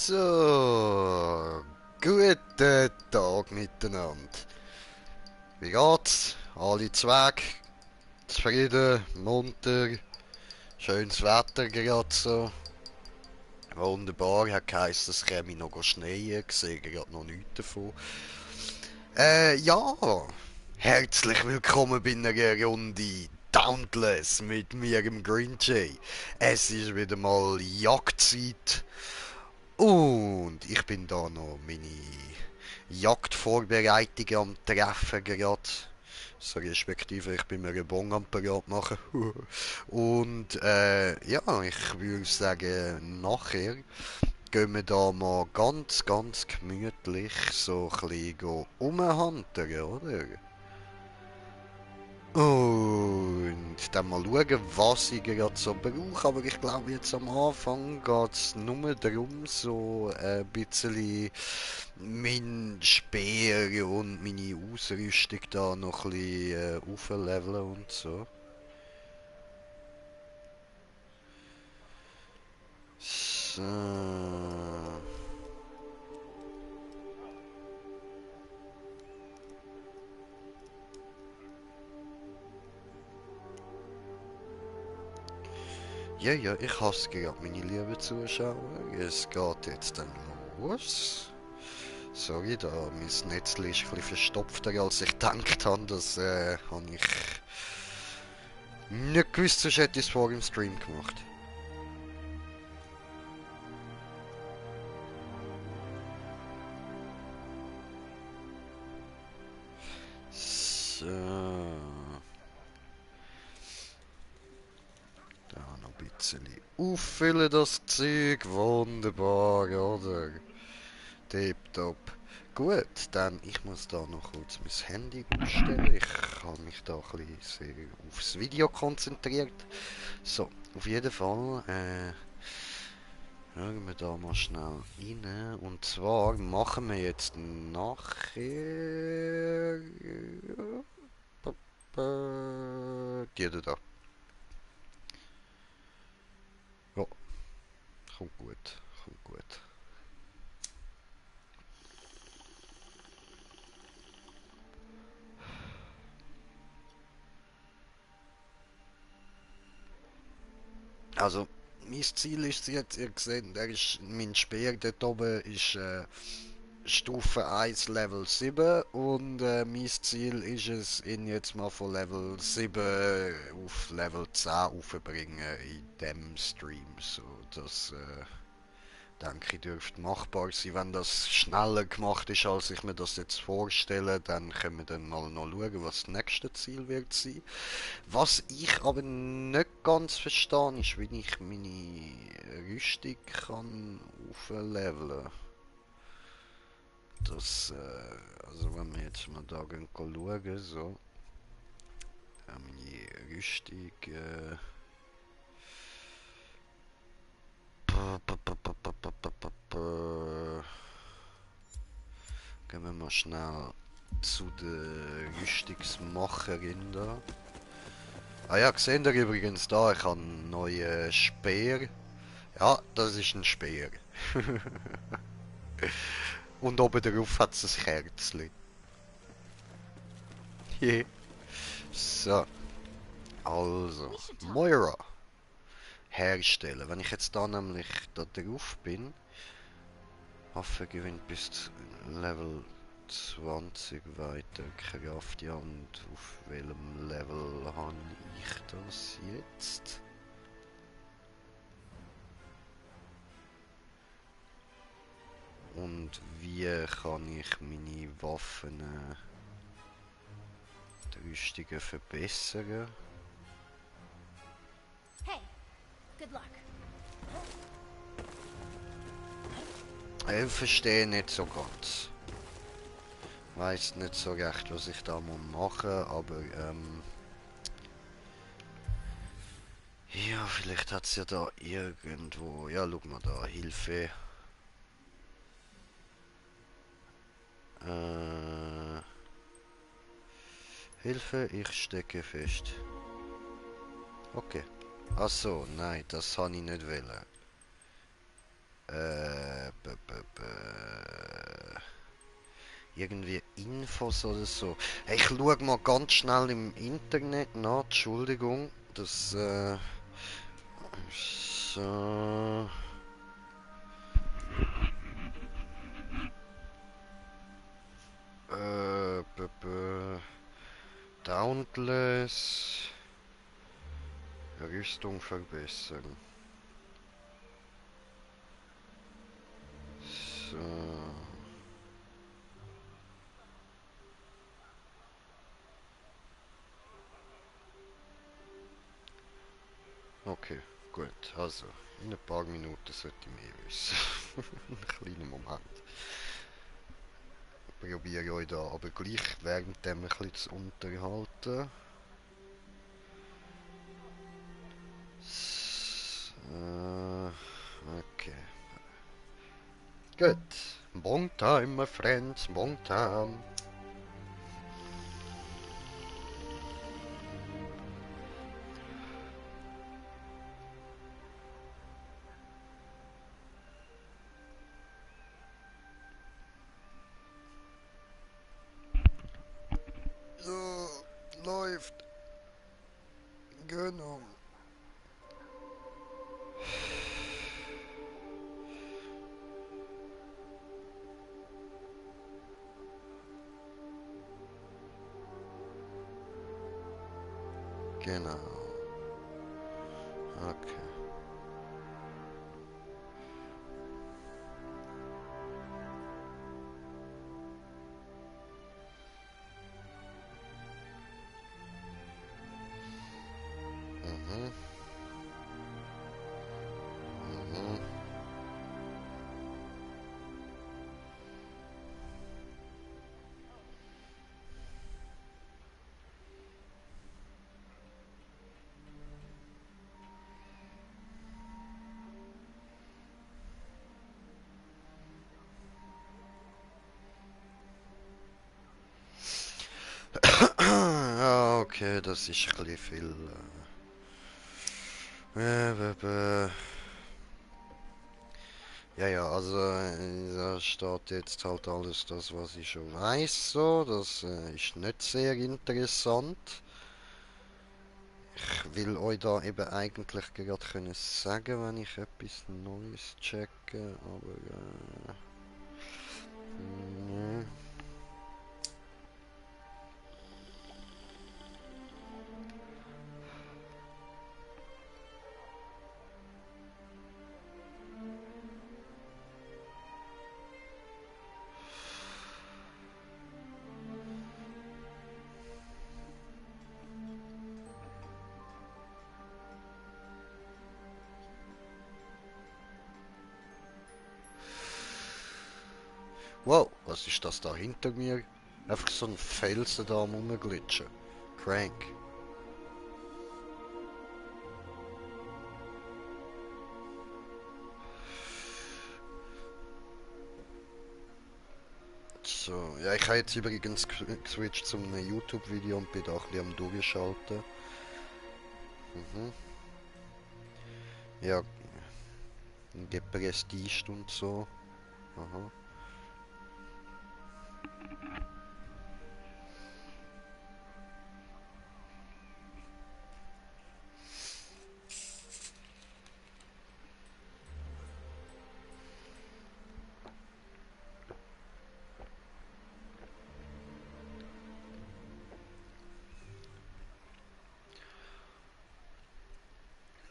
So, guten Tag miteinander. Wie geht's? Alle Zweig? Zufrieden? Munter? Schönes Wetter gerade so? Wunderbar, hat geheißen, es käme noch schneien, ich sehe gerade noch nichts davon. Ja, herzlich willkommen bei einer Runde Dauntless mit mir, im Green Jay. Es ist wieder mal Jagdzeit. Und ich bin da noch meine Jagdvorbereitungen am Treffen gerade. So respektive, ich bin mir einen Bon am parat machen. Und ja, ich würde sagen, nachher gehen wir da mal ganz gemütlich so ein bisschen rumhantern, oder? Und dann mal schauen, was ich gerade so brauche. Aber ich glaube, jetzt am Anfang geht es nur darum, so ein bisschen mein Speer und meine Ausrüstung da noch ein bisschen aufleveln und so. So. Ja, ja, ich hasse gerade meine lieben Zuschauer. Es geht jetzt dann los. Sorry, da mein Netzchen ist ein bisschen verstopfter als ich gedacht habe. Das habe ich nicht gewusst, sonst hätte ich es vor dem Stream gemacht. So. Da noch ein bisschen auffüllen das Zeug. Wunderbar, oder? Tipptopp. Gut, dann ich muss da noch kurz mein Handy ausstellen. Ich habe mich da ein bisschen sehr aufs Video konzentriert. So, auf jeden Fall schauen wir da mal schnell rein. Und zwar machen wir jetzt nachher die da. Ja, kommt gut, kommt gut. Also, mein Ziel ist jetzt, ihr seht, der ist, mein Speer dort oben ist Stufe 1 Level 7 und mein Ziel ist es, ihn jetzt mal von Level 7 auf Level 10 aufzubringen in dem Stream. So, das denke ich dürfte machbar sein. Wenn das schneller gemacht ist, als ich mir das jetzt vorstelle, dann können wir dann mal noch schauen, was das nächste Ziel wird sein. Was ich aber nicht ganz verstehe, ist, wie ich meine Rüstung kann aufleveln. Das, also wenn wir jetzt mal da gehen schauen, so, meine Rüstung, gehen wir mal schnell zu der Rüstungsmacherin da. Ah ja, seht ihr übrigens da, ich habe einen neuen Speer. Ja, das ist ein Speer. Und oben drauf hat es ein Kerzchen. Yeah. So, also, Moira herstellen. Wenn ich jetzt da nämlich da drauf bin, Waffe gewinnt bis zu Level 20 weiter Kraft. Ja, und auf welchem Level habe ich das jetzt? Und wie kann ich meine Waffen, die Rüstungen verbessern? Hey, good luck. Ich verstehe nicht so ganz. Weiß nicht so recht, was ich da machen muss, aber ja, vielleicht hat es ja da irgendwo. Ja, schau mal da, Hilfe. Hilfe, ich stecke fest. Okay. Ach so, nein, das habe ich nicht wollen. irgendwie Infos oder so. Hey, ich schau mal ganz schnell im Internet nach, Entschuldigung. Das, so. Dauntless. Rüstung verbessern. So. Okay, gut. Also, in ein paar Minuten sollte ich mehr wissen. Einen kleinen Moment. Probiere euch da aber gleich währenddem ein bisschen zu unterhalten. Okay. Good. Long time, my friends. Long time. So, läuft. Genau. Genau. Okay. Mhm. Mhm. Ja, okay, das ist ein bisschen viel. Ja, ja, also da steht jetzt halt alles das, was ich schon weiß, so. Das ist nicht sehr interessant. Ich will euch da eben eigentlich gerade können sagen, wenn ich etwas Neues checke, aber nee. Wow, was ist das da hinter mir? Einfach so ein Felsen da am rumglitschen. Crank. So, ja, ich habe jetzt übrigens geswitcht zu einem YouTube-Video und bin da ein bisschen am Durchschalten. Mhm. Ja, geprestigt und so. Aha.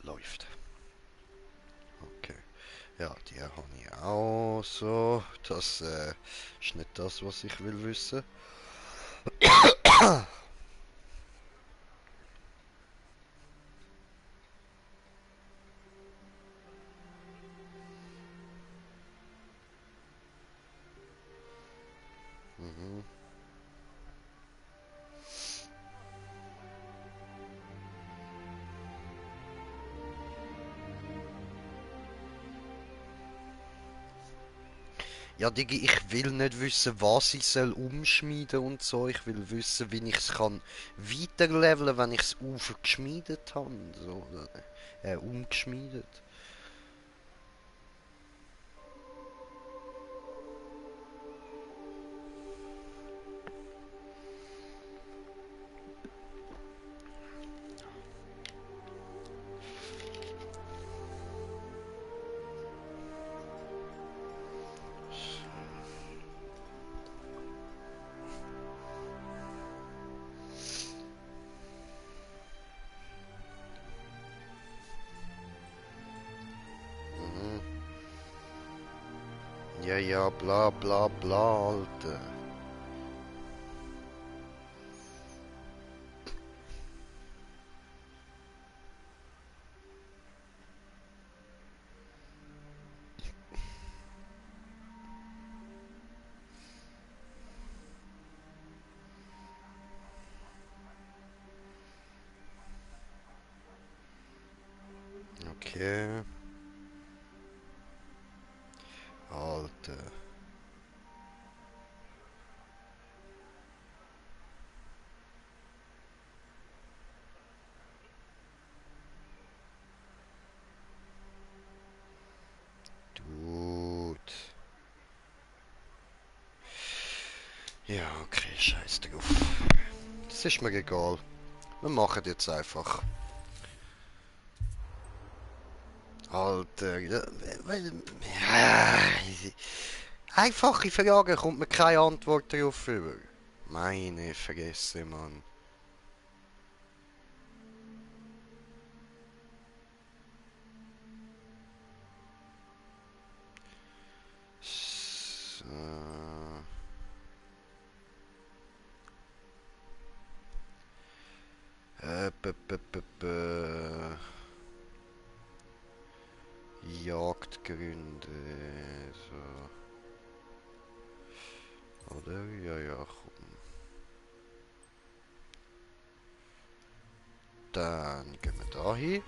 Läuft. Okay. Ja, die habe ich auch so. Das ist nicht das, was ich will wissen. Mhm. Ja, Digi, ich will nicht wissen, was ich soll umschmieden und so. Ich will wissen, wie ich es kann weiterleveln, wenn ich es aufgeschmiedet habe. So, umgeschmiedet. Ja, ja, bla bla bla, Alter. Okay. Alter. Dude. Ja, okay, scheiß drauf. Das ist mir egal. Wir machen jetzt einfach. Alter, ja, ja, einfache Fragen kommt mir keine Antwort darauf über. Meine Fresse, Mann. So. Äh, b, b, b, b. Jagdgründe. So. Oder? Ja, ja, komm. Dann gehen wir da hin.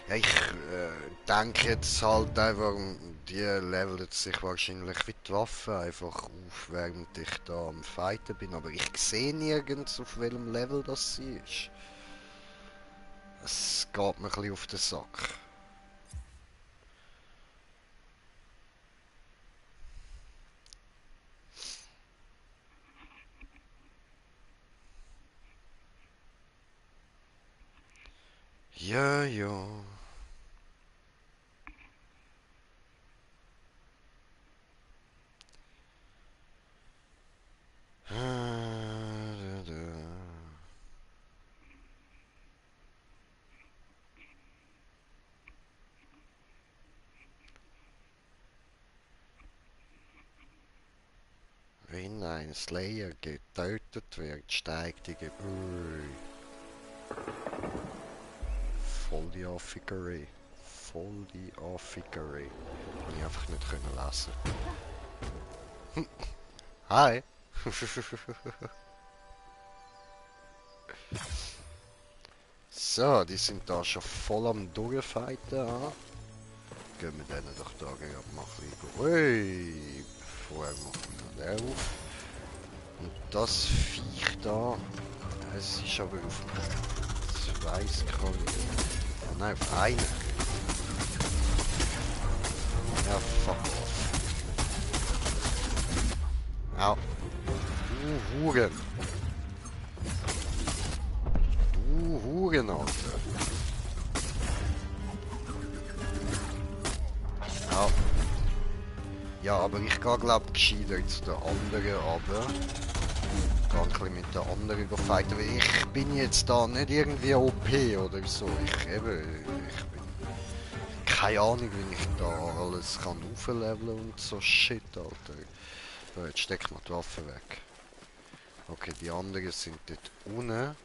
Ja, ich denke jetzt halt einfach, die levelt sich wahrscheinlich wie die Waffe einfach auf, während ich da am Fighten bin. Aber ich sehe nirgends, auf welchem Level das sie ist. Es geht mir ein bisschen auf den Sack. Ja, ja. Da, da. Wenn ein Slayer getötet wird, steigt die Gebühr. Voll die Affigerei. Voll die Affigerei. Kann ich einfach nicht können lesen. Hi. So, die sind da schon voll am Durchfighten. Ah. Gehen wir denen doch da gerade mal ein bisschen. Ui, vorher machen wir den auf. Und das Viech da, es ist aber auf zwei Sekunden. Oh nein, auf einen. Ja, fuck off. Au. Du Huren. Du Huren, Alter. Au. Ja, aber ich gehe glaube gescheiter zu den anderen runter. Gehe ein bisschen mit den anderen fighten, weil ich bin jetzt da nicht irgendwie OP oder so. Ich bin keine Ahnung, wie ich da alles kann aufleveln und so shit, Alter. So, jetzt steck mal die Waffe weg. Okay, die anderen sind dort unten.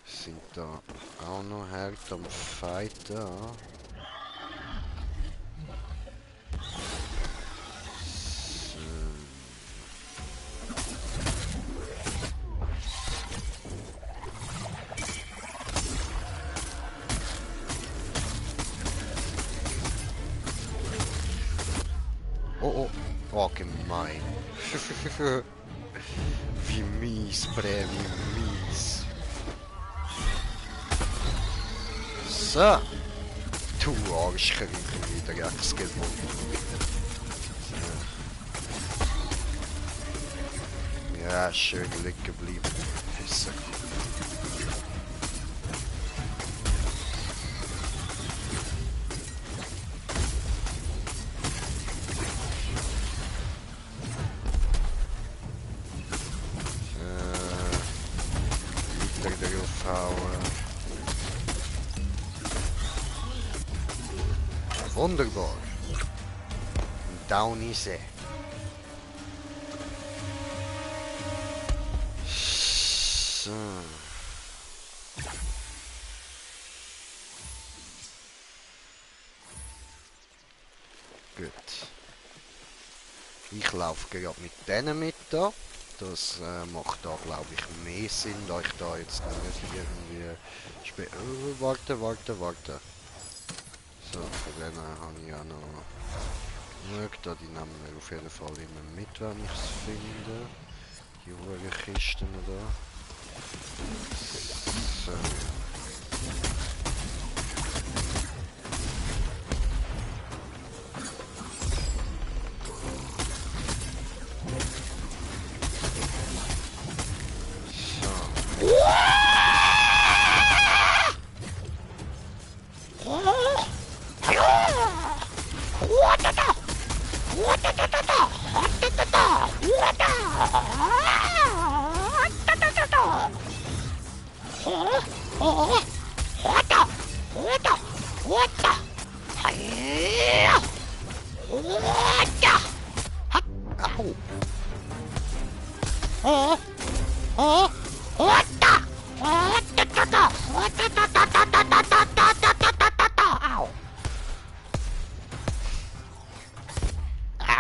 Sind da auch noch hart am Fighten. Oh, oh. Oh, gemein. Wie mies, Bre, wie mies. So. Du Arschkriecher, wieder Ex gewonnen. Ja, schön liegen geblieben. Pisser. Weiter draufhauen. Wunderbar. Down ist er. So. Gut. Ich laufe gerade mit denen mit da. Das macht da, glaube ich, mehr Sinn, da ich da jetzt nicht irgendwie warte. So, von denen habe ich ja noch genug. Da, die nehmen wir auf jeden Fall immer mit, wenn ich es finde. Die hohen Kisten da. So.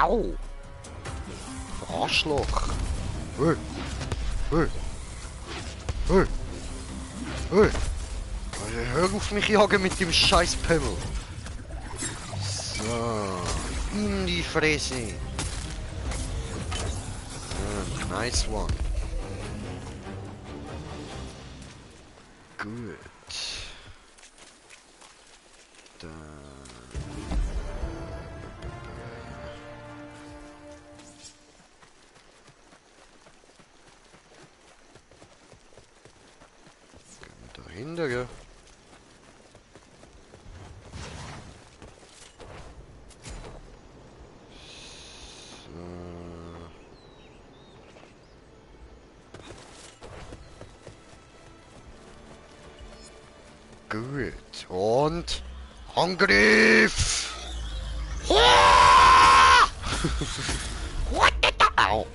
Au! Arschloch! Hey! Hey! Hey! Hey! Hör auf mich jagen mit dem scheiß Pimmel! So! In die Fresse! Nice one! Gut! Dann... dahinter, gell? So. Gut. Und... Angriff! What the... Au!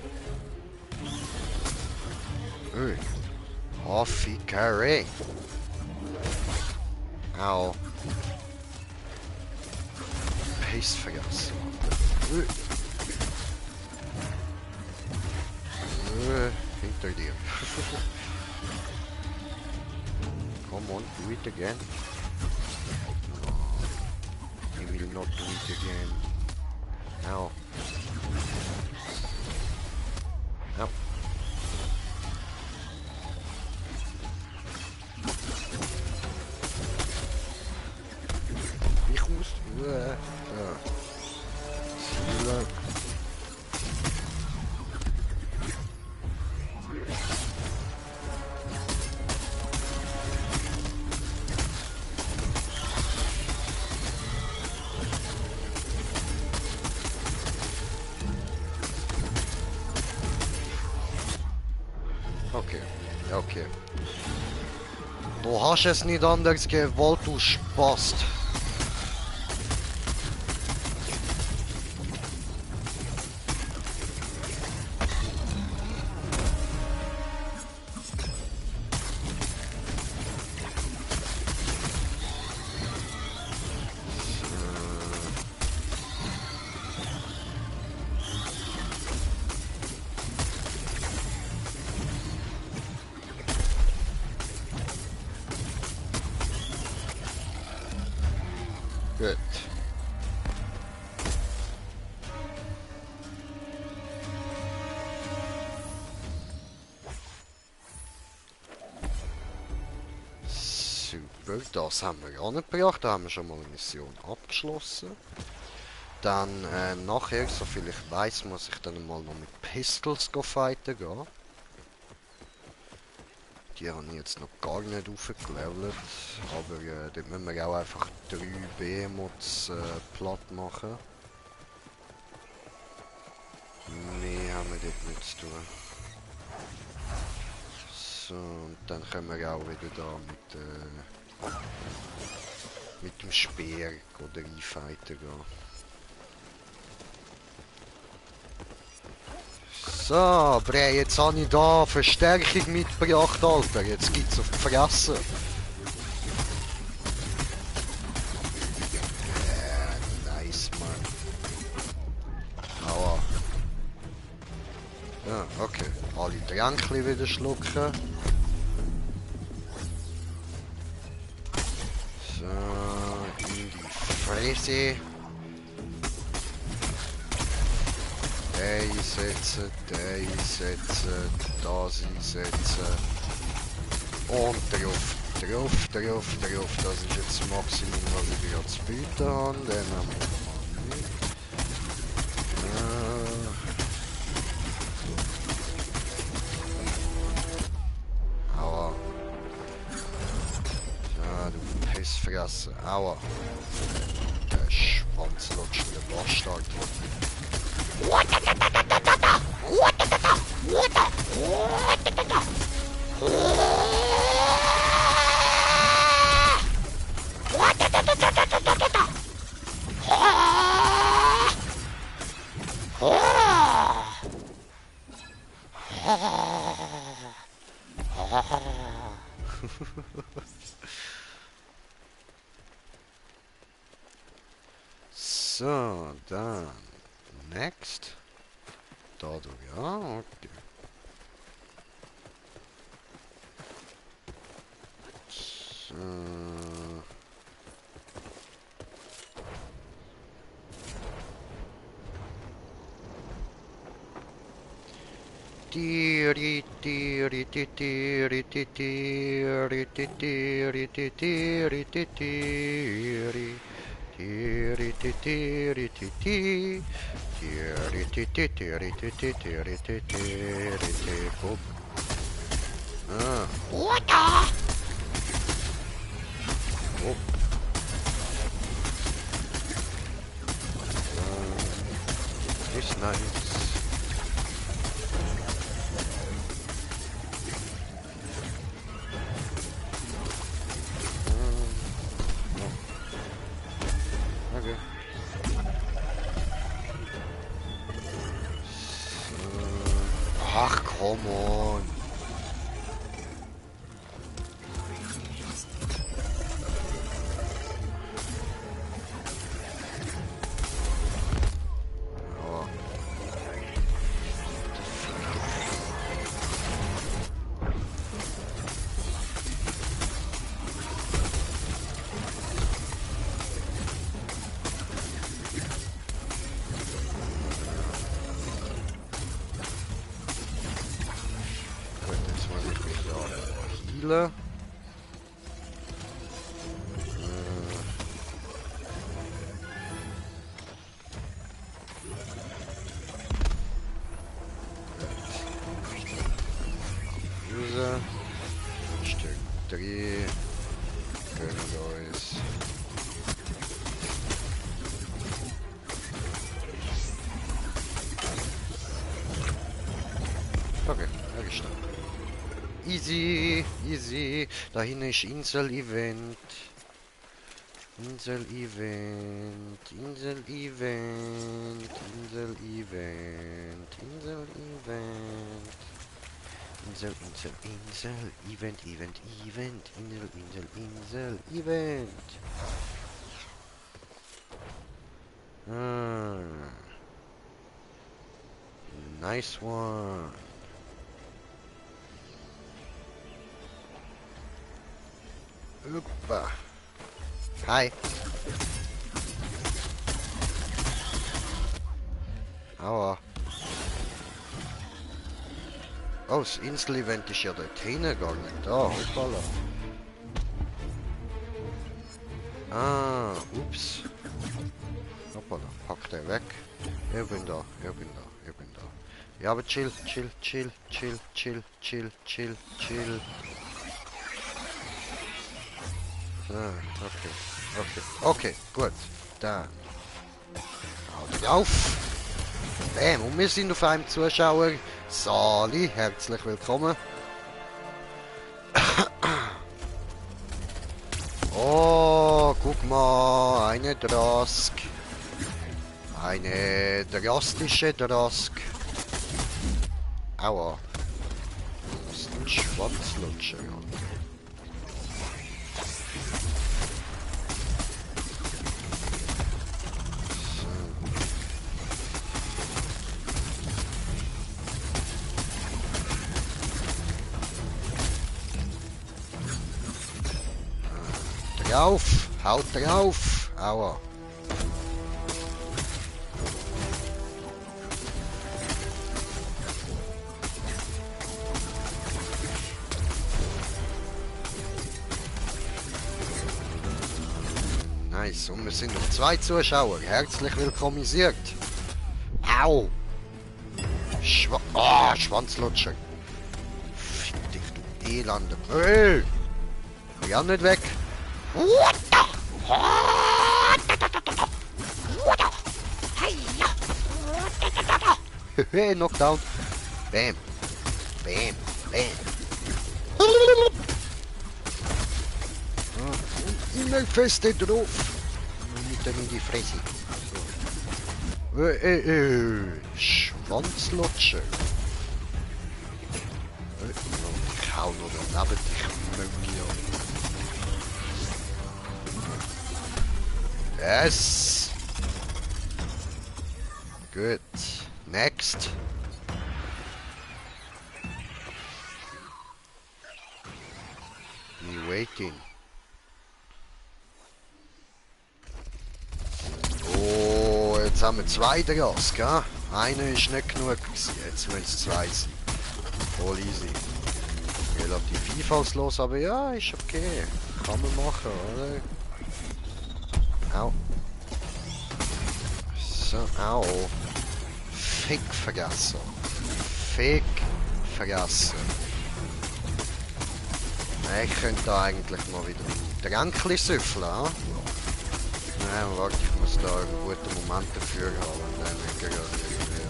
Hey. Hoffikere. Au. Pace vergessen. Hinter dir. Come on, do it again. No. I will not do it again. Ow. Ow. Ich muss... Ja. Ziele. Okay, okay. Du hast es nicht anders gewollt, du Spast. Gut. Super, das haben wir angebracht. Da haben wir schon mal eine Mission abgeschlossen. Dann nachher, soviel ich weiß, muss ich dann mal noch mit Pistols fighten gehen. Die habe ich jetzt noch gar nicht aufgelevelt, aber dort müssen wir auch einfach 3 Behemoths platt machen. Mehr haben wir dort nicht zu tun. So, und dann können wir auch wieder da mit mit dem Speer oder einfighten gehen. So, Bre, jetzt habe ich da Verstärkung mitgebracht, Alter. Jetzt gibt's auf die Fresse. Nice, Mann. Aua. Ja, okay. Alle Tränkchen wieder schlucken. So, in die Fresse. Einsetzen, das einsetzen. Und drauf. Das ist jetzt das Maximum, was ich hier zu bieten habe. Den haben wir mal nicht. Aua. Ja, du Pissfresse. Aua. Der schwanzlutschende Bastard. So, dann next. Da du, ja, okay. So. Water! Oh. Ist nice. Okay. Ach, come on. Healen. User. Stück 3. Gönnen wir uns. Okay, hergestellt. Easy, easy. Da hinten ist Insel-Event. Insel-Event, Insel-Event, Insel-Event, Insel-Event. Insel, Insel, Insel, Event, Event, Event, Insel, Insel, Insel, Event. Nice one. Hoppa. Hi. Aua. Oh, das Insel-Event ist ja dort hinten gar nicht da. Hoppala. Ah, ups. Hoppala, pack den weg. Ich bin da, ich bin da, ich bin da. Ja, aber chill, chill, chill, chill, chill, chill, chill, chill. Ah, okay, okay, okay, gut. Dann. Haut auf! Bam, und wir sind auf einem Zuschauer. Sali, herzlich willkommen. guck mal, eine Drask. Eine drastische Drask. Aua. Das ist ein Schwanzlutscher, ja. Drauf! Haut drauf! Aua! Nice, und wir sind noch 2 Zuschauer. Herzlich willkommenisiert. Au! Schwanzlutscher. Fick dich, du Elender. Hey! Ich kann nicht weg. Hey, Knockdown. Bam. Bam. Bam. Immer feste drauf. Mit dem in die Fresse. Schwanzlutscher. Ich hau noch daneben dich, Möngi. Yes. Good. Next. Me waiting. Oh, jetzt haben wir 2 Dras, gell? Einer ist nicht genug gewesen. Jetzt müssen es 2 sein. Voll easy. Relativ einfallslos, aber ja, ist okay. Kann man machen, oder? Au. So, au. Fick vergessen. Fick vergessen. Ich könnte da eigentlich mal wieder ein Tränkchen süffeln, hm? Nein, warte, ich muss da einen guten Moment dafür haben. Und dann gerade irgendwie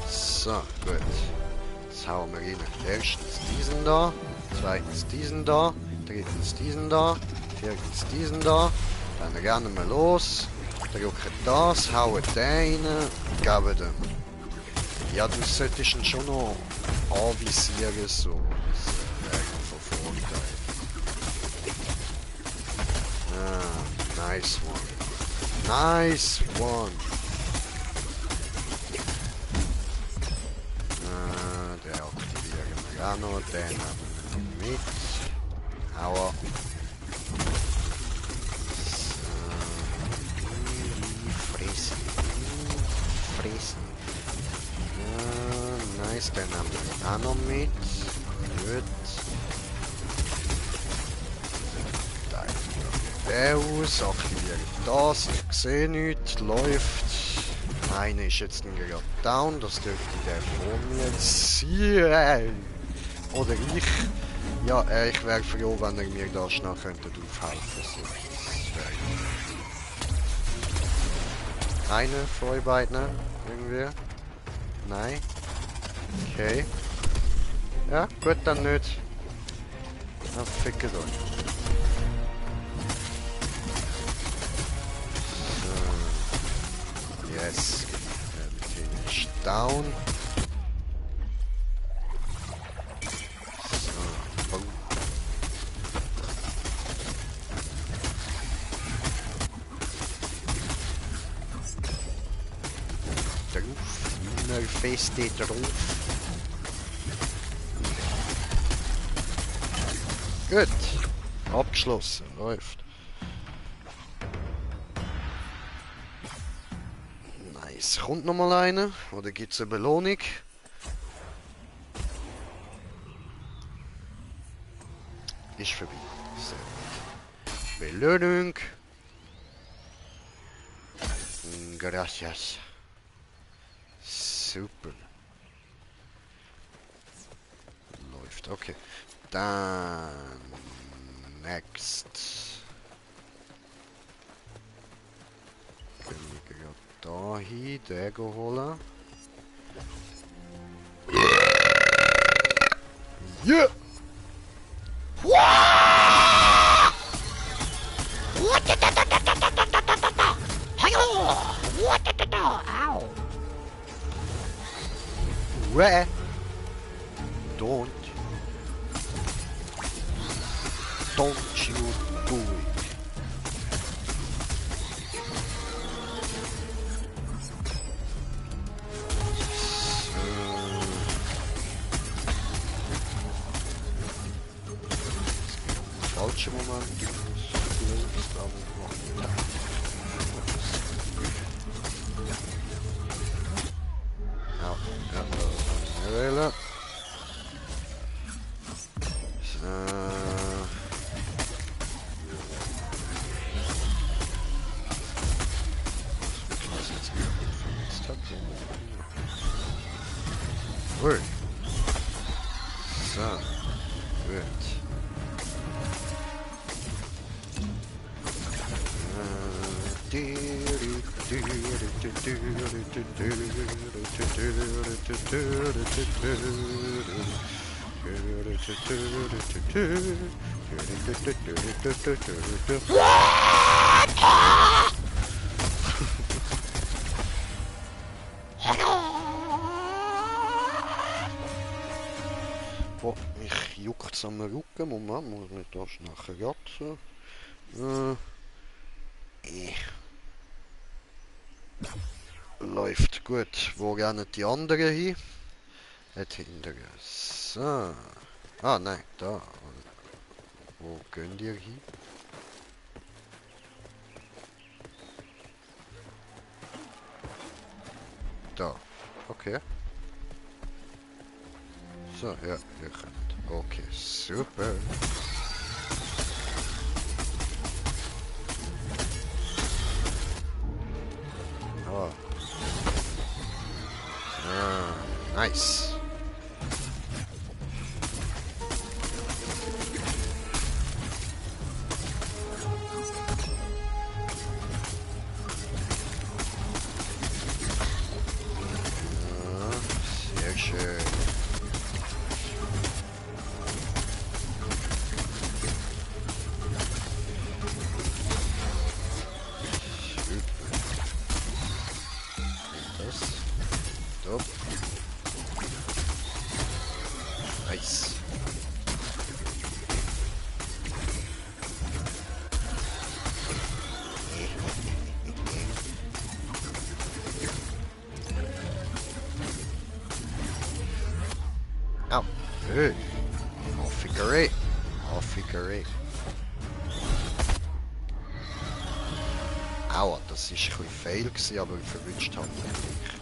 da... So, gut. Jetzt hauen wir rein. Erstens diesen da, zweitens diesen da, drittens diesen da, viertens diesen da. Dann rennen wir los, drücken das, hauen den rein, geben den. Ja, du solltest ihn schon noch anvisieren, so. Das wäre von Vorteil. Ah, nice one. Nice one. Den aktivieren wir auch noch, den nehmen wir mit. Aua. Fressen. Fressen. Nice, den nehmen wir auch noch mit. Gut. Aus, aktivieren das, ich sehe nichts, läuft. Einer ist jetzt gerade down, das dürfte der vor mir sein. Oder ich. Ja, ich wäre froh, wenn er mir da schnell könnte aufhelfen. So, das wäre... Einer von euch beiden, irgendwie? Nein? Okay. Ja, gut, dann nicht. Dann fickt euch. Yes. Everything is down. So, boom. Drauf. Immer feste drauf. Gut. Abgeschlossen. Läuft. Nice. Kommt noch mal einer? Oder gibt es eine Belohnung? Ist vorbei. Sehr gut. Belohnung. Gracias. Super. Läuft. Okay. Dann... Next. Da hin, den holen. Yeah! What? Ow. Where? Don't. Don't you do it. Falscher Moment. Ja, wählen. So. Was jetzt verletzt hat. Gut. So. Gut. Oh, mich juckt's am Rücken. Moment, muss ich das nachher grad so. Läuft gut. Wo rennen die anderen hin? Dort hinten. So. Ah, nein, da. Wo gehen die hin? Da. Okay. So, ja, ihr könnt. Okay, super. Ah. Ah, nice. Sehr schön. Das. Top. Nice. Au. Hey. Auffigerei. Auffigerei. Aua, das ist ein bisschen fail gewesen, aber verwünscht haben wir nicht.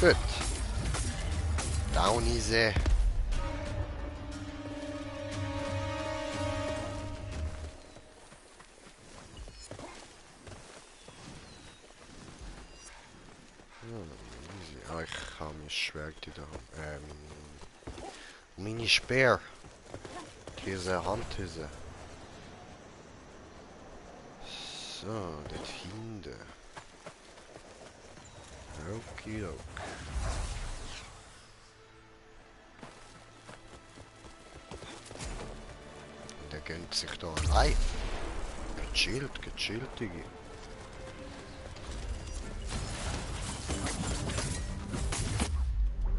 So. Gut. Down easy. Ah, ich habe mein Schwert da. Meine Speer. Diese Handhüse. So, dort hinten. Okidok. Der gönnt sich da allein. Gechillt, gechillt, Digi.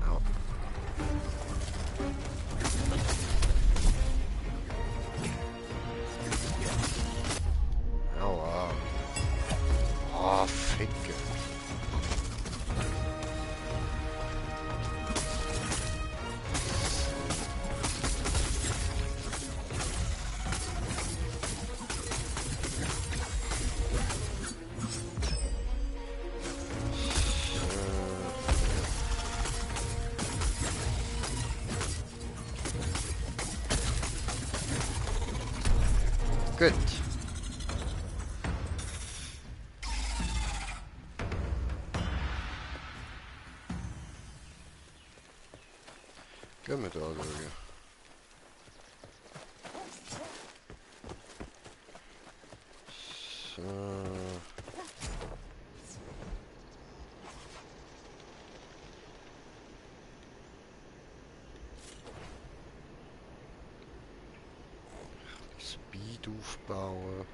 Ja. Aua. Ah, Ficke. Gut. Gehen wir da schauen. So. aufbauen.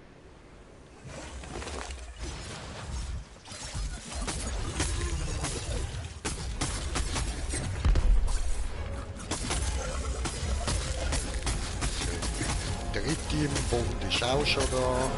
Der dritte im Bund ist auch schon da.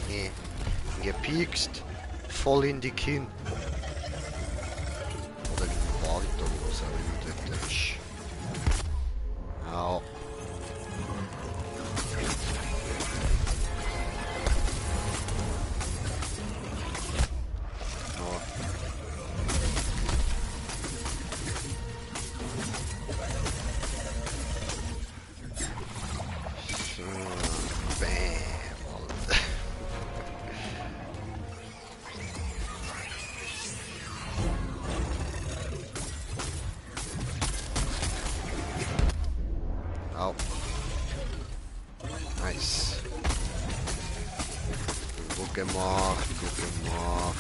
Nee, gepiekst, voll in die Kinn. Oder in den Bart oder was auch immer dort ist. Ja. So, bam, Alter. Au. Nice. Gut gemacht, gut gemacht.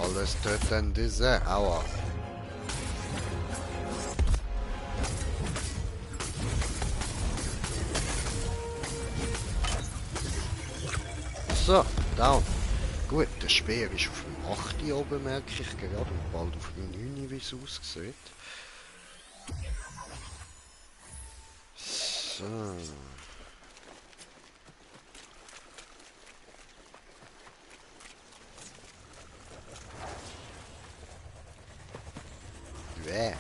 Alles töten diese. Aua. So, down. Gut, der Speer ist auf dem 8. oben, merke ich gerade, und bald auf dem 9, wie es aussieht. So. Bäh.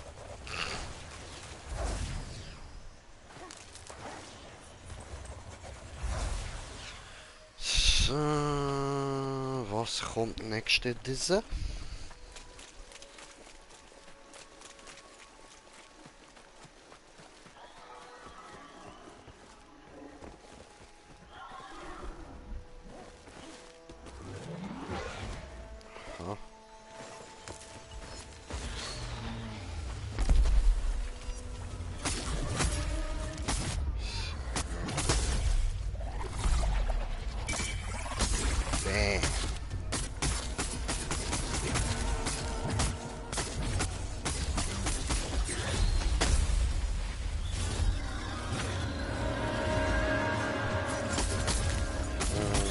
So, was kommt nächste diese? Aha. Bäh.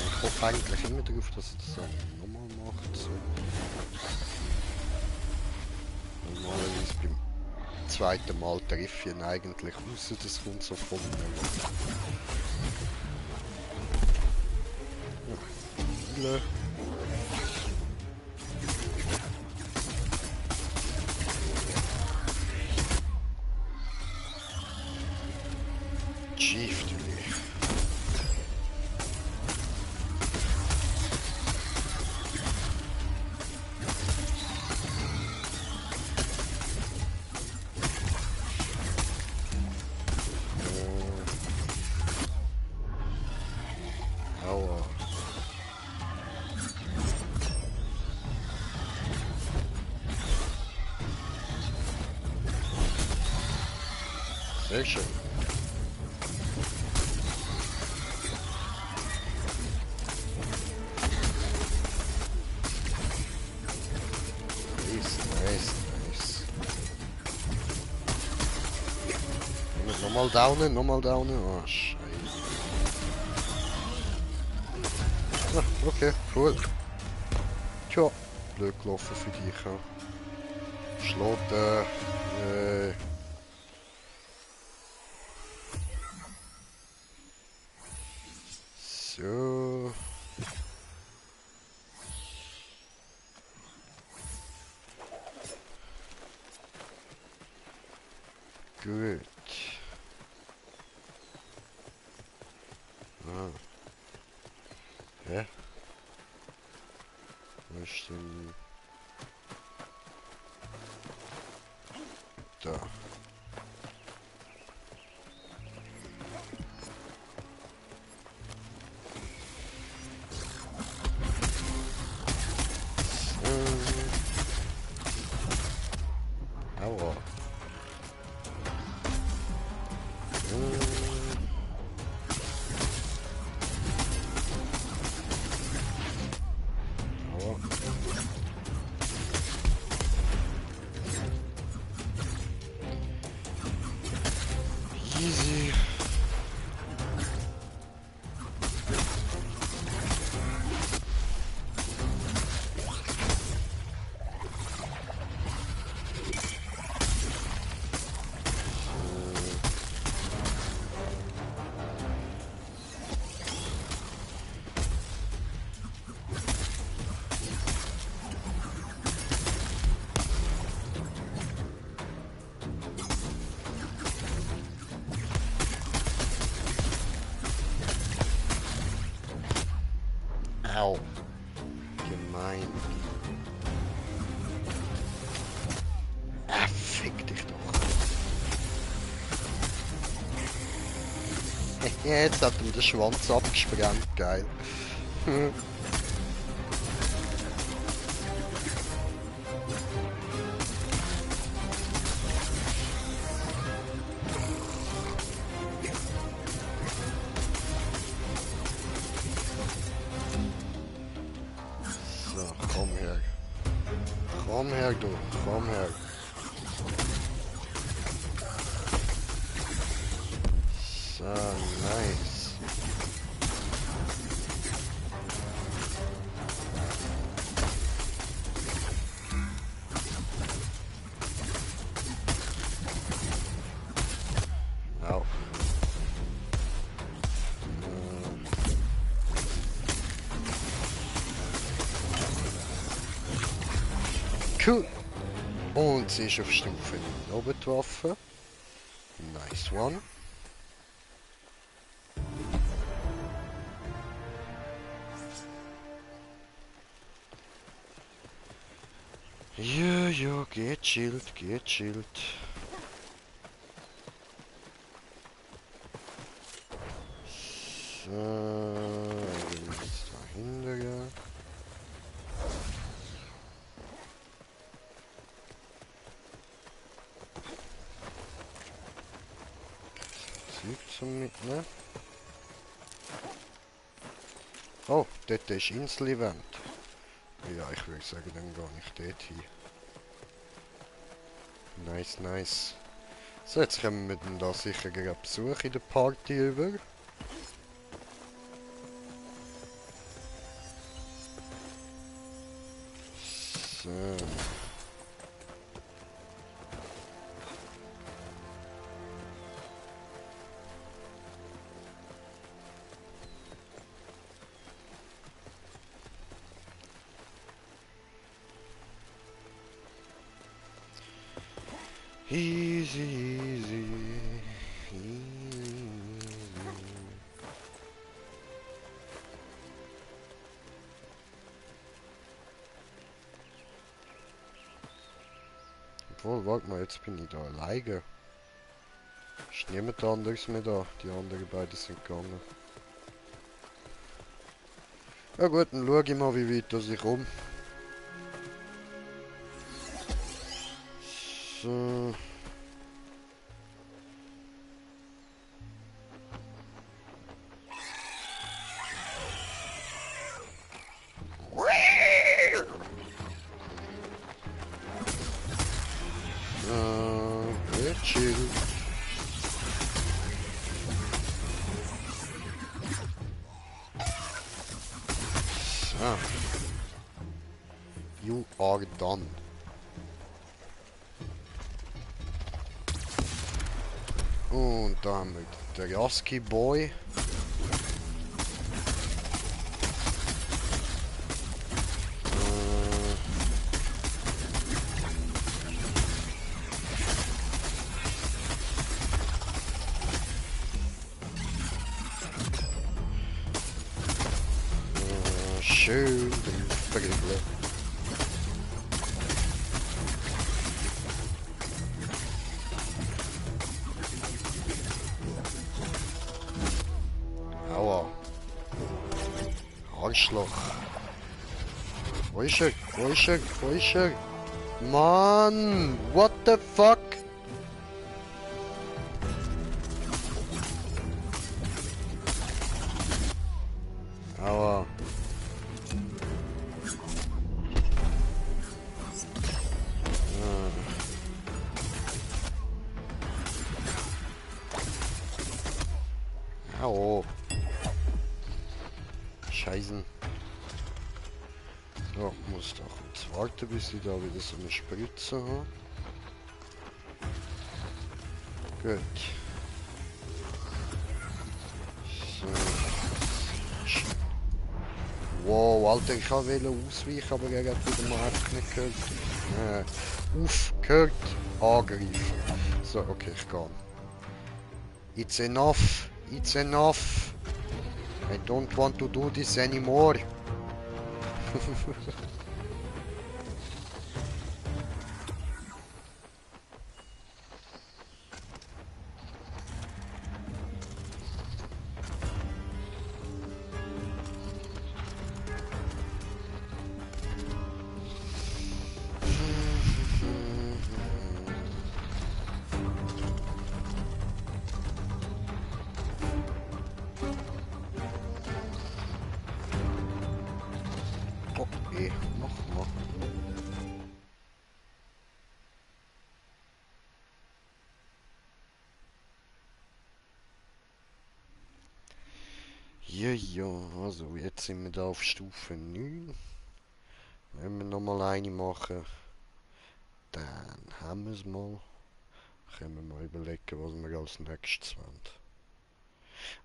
Ich hoffe eigentlich immer darauf, dass er das auch nochmal macht. So. Normalerweise beim zweiten Mal treffe ich ihn eigentlich, außer das kommt so von mir. Chief, du. Aua. Sehr schön. Nice. Nochmal downen. Oh, Scheiße. Ah, okay, cool. Tja, blöd gelaufen für dich. Ja. Schloten. So. Gut. Ah. Hä? Wo ist denn... Da. Au. Gemein. Fick dich doch. Jetzt hat ihm der Schwanz abgesprengt, geil. So, komm her. Komm her, du. Komm her. So, nice. Au. Cool. Und sie ist auf Stufe 9 oben die Waffe. Nice one. Ja, ja, geht chillt, geht chillt. So, jetzt dahinter, ja. Zeug zum Mitnehmen. Oh, dort ist Insel-Event. Ja, ich würde sagen, dann gehe ich dort hin. Nice, nice. So, jetzt kommen wir dann da sicher gerade Besuch in der Party über. So. Easy, easy, easy. Obwohl, warte mal, jetzt bin ich da alleine. Ist niemand anderes mehr da. Die anderen beiden sind gegangen. Ja gut, dann schaue ich mal, wie weit das ich komme. So. Chill. So. You are done. Und da haben wir den Yaski Boy. Schön den Vögel. Aua. Arschloch. Wo ist er? Wo ist er? Wo ist er? Mann! What the fuck? Aua. Au. Scheißen. So, muss doch kurz warten, bis ich da wieder so eine Spritze habe. Gut. So. Wow, Alter, ich wollte ausweichen, aber er hat wieder mal einfach nicht gehört. Aufgehört, angreifen. So, okay, ich gehe. It's enough. It's enough. I don't want to do this anymore. Okay, mach mal. Ja, ja, also jetzt sind wir da auf Stufe 9. Wenn wir nochmal eine machen, dann haben wir es mal. Können wir mal überlegen, was wir als nächstes wollen.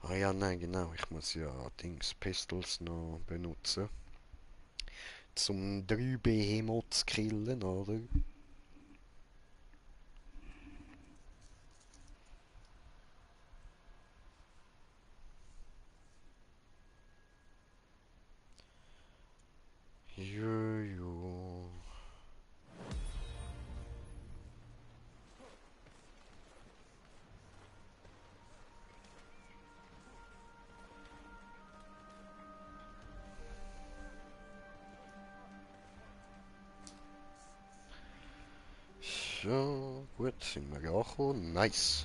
Ah ja, nein, genau, ich muss ja Dings Pistols noch benutzen. Zum 3 Behemoths killen, oder? Jo, jo. So, gut, sind wir angekommen. Nice.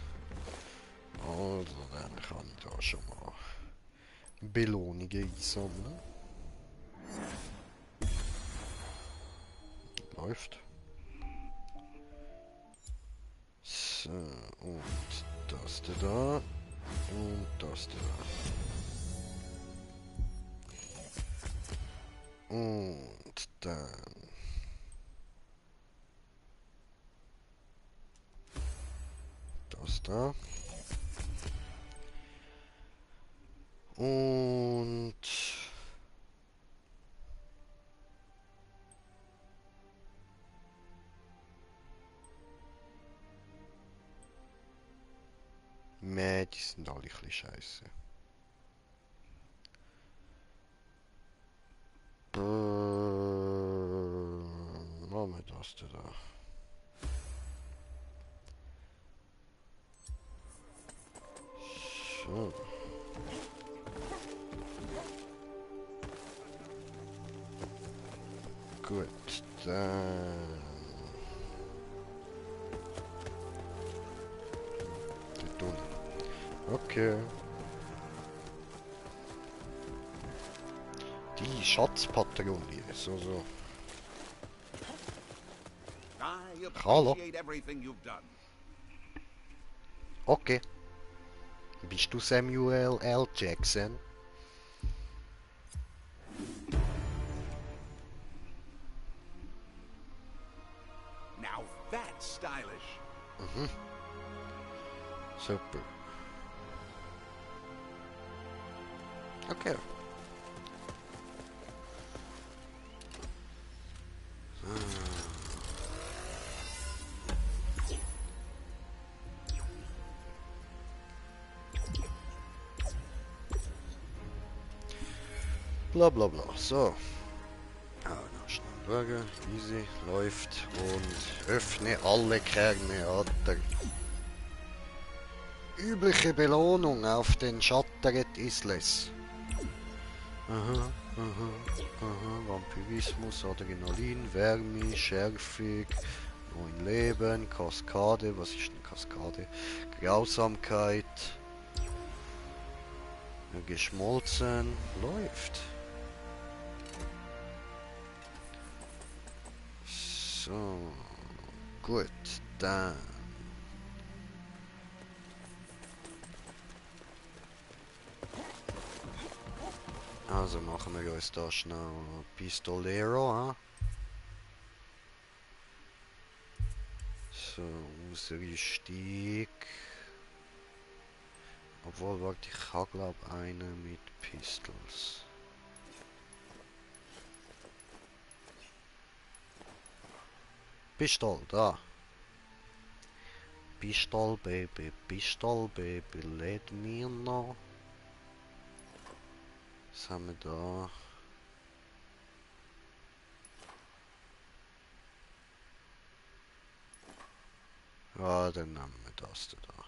Also, dann kann ich da schon mal Belohnungen einsammeln. Läuft. So, und das da. Und das da. Und dann das da. Und Mäh, die sind alle ein bisschen scheiße. Machen wir das da. So. Gut, dann... Die tun. Okay. Die Schatzpatrouille, so, so. I Hallo. appreciate everything you've done. Okay. Bist du Samuel L. Jackson? Now that's stylish. Mhm. Super. Okay. Bla bla bla. So. Ah, noch schnell schauen. Easy. Läuft. Und öffne alle Kerne. Übliche Belohnung auf den Shattered Isles. Aha, aha, aha. Vampirismus, Adrenalin, Wärme, Schärfig, 9 Leben, Kaskade. Was ist eine Kaskade? Grausamkeit. Geschmolzen. Läuft. So. Gut, dann. Also machen wir uns da schnell Pistolero, ha? So, Ausrüstung. Obwohl, warte, ich habe glaube einen mit Pistols. Pistol, da. Pistol, Baby, let me know. Was haben wir da? Ah, dann nehmen wir das da.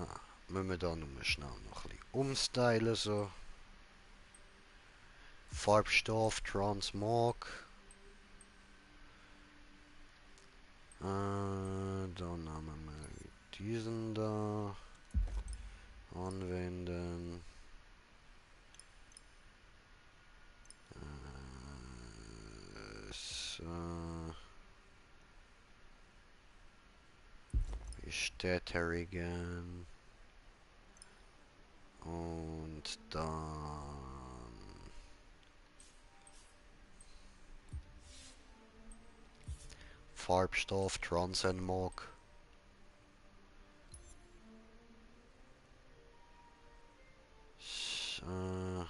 Ah, müssen wir da nur schnell noch ein bisschen umstylen so. Farbstoff, Transmog. Dann nehmen wir diesen da. Anwenden. So. Bestätigen. Und dann Farbstoff, Transmog. So.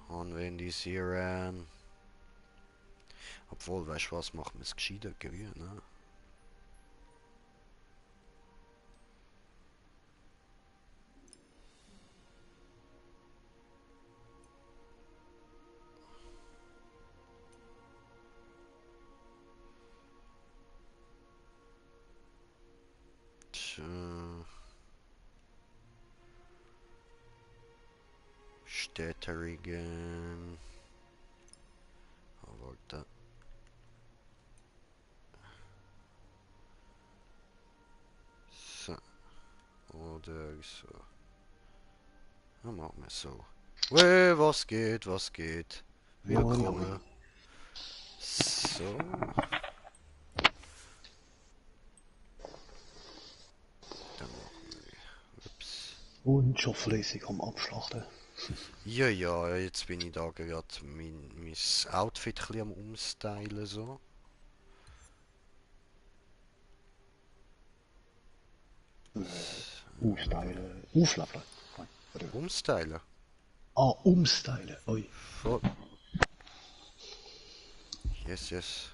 Anvendisieren. Obwohl, weißt du was, machen wir es gescheiter grün, ne? So. Bestätigen. Warte. So. Oder so. Dann machen wir so. Hey, was geht, was geht? Willkommen. So. Dann machen wir. Ups. Und schon fleißig am Abschlachten. Ja, ja, jetzt bin ich da gerade mein Outfit ein bisschen am umstylen so. Aufstylen. Aufleveln. Nein, oder? Umstylen? Umstylen. Oi. Voll. Yes, yes.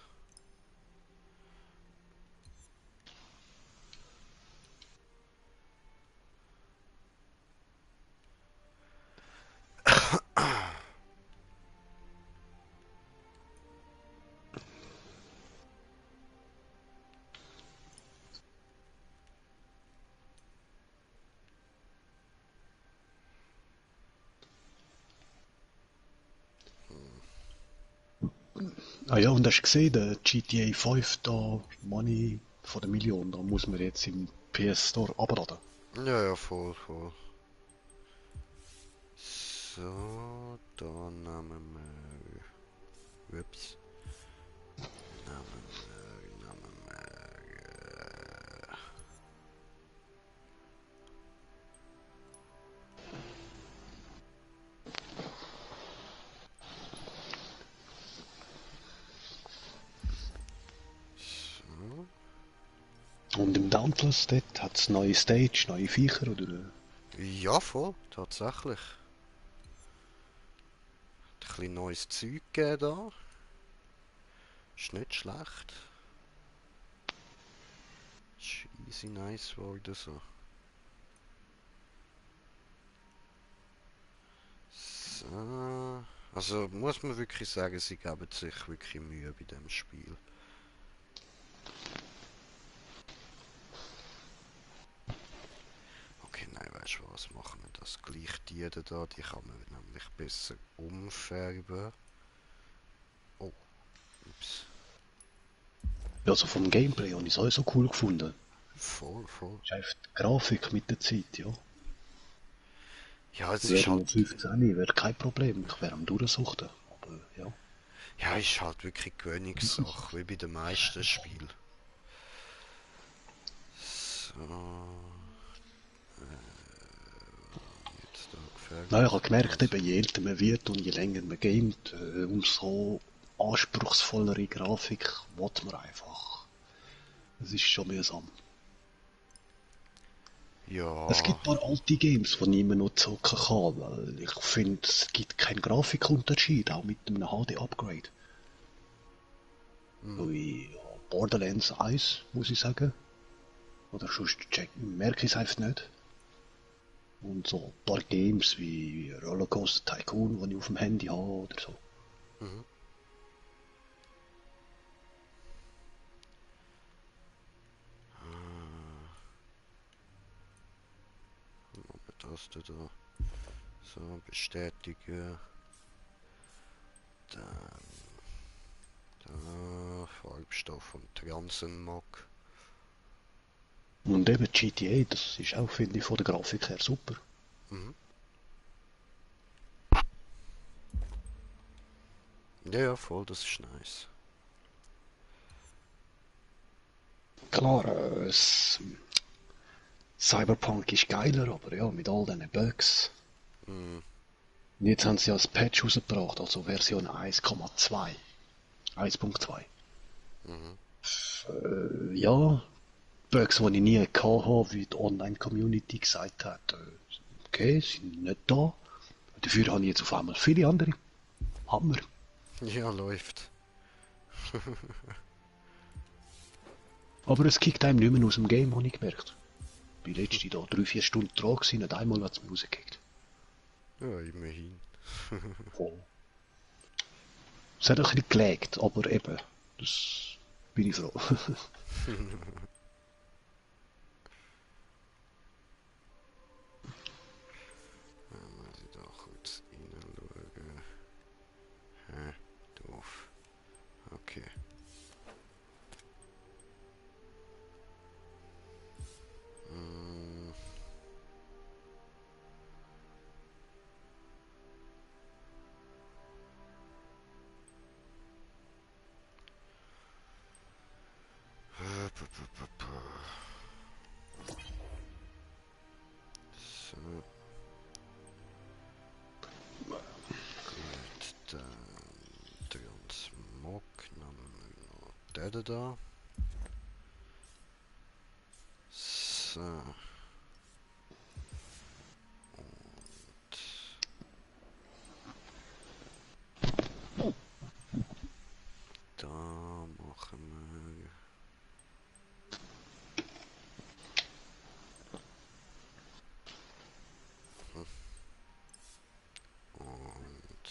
Ah ja, und hast du gesehen, der GTA 5, da Money von der Million, da muss man jetzt im PS Store abladen. Ja, ja, voll, voll. So, dann nehmen wir. Ups. Nehmen wir. So. Und im Dauntless, dort hat es neue Stage, neue Viecher, oder? Ja, voll, tatsächlich. Ein bisschen neues Zeug gegeben da. Ist nicht schlecht. Ist easy nice geworden so. So. Also muss man wirklich sagen, sie geben sich wirklich Mühe bei dem Spiel. Okay, nein, weißt du was, machen wir das gleich die da, die kann man nämlich besser umfärben. Oh, ups. Ja, also vom Gameplay habe ich es auch so cool gefunden. Voll, voll. Ist einfach die Grafik mit der Zeit, ja. Ja, es ist Wäre halt, noch 15, wäre kein Problem. Ich wäre am Durchsuchten. Aber ja. ja, ist halt wirklich Gewöhnungssache, wie bei den meisten Spielen. So. Jetzt da gefällt Naja, ich habe gemerkt, eben, je älter man wird und je länger man gamet, umso anspruchsvollere Grafik will man einfach. Es ist schon mühsam. Ja, Es gibt ein paar alte Games, die niemand noch zocken kann, weil ich finde, es gibt keinen Grafikunterschied, auch mit einem HD-Upgrade. Wie Borderlands 1, muss ich sagen. Oder sonst merke ich es einfach nicht. Und so ein paar Games wie Rollercoaster Tycoon, die ich auf dem Handy habe oder so. Mhm. Taste da. So, bestätigen. Dann da, Farbstoff und Transenmog. Und eben GTA, das ist auch, finde ich, von der Grafik her super. Mhm. Ja, ja, voll, das ist nice. Klar, Cyberpunk ist geiler, aber ja, mit all diesen Bugs. Mhm. Und jetzt haben sie ja das Patch rausgebracht, also Version 1,2. 1.2. Mhm. Ja, Bugs, die ich nie hatte, wie die Online-Community gesagt hat, okay, sind nicht da. Dafür habe ich jetzt auf einmal viele andere. Hammer. Ja, läuft. Aber es kickt einem nicht mehr aus dem Game, habe ich gemerkt. Ich bin letztens da 3-4 Stunden dran gewesen, und einmal hat es mich rausgekickt. Ja, immerhin. Voll. Es hat ein bisschen gelegt, aber eben, das bin ich froh. Muss ich da kurz reinschauen. Hä? Doof. Okay. Mm, So, gut, dann Transmog, nehmen wir noch den da. So, und da machen wir... Und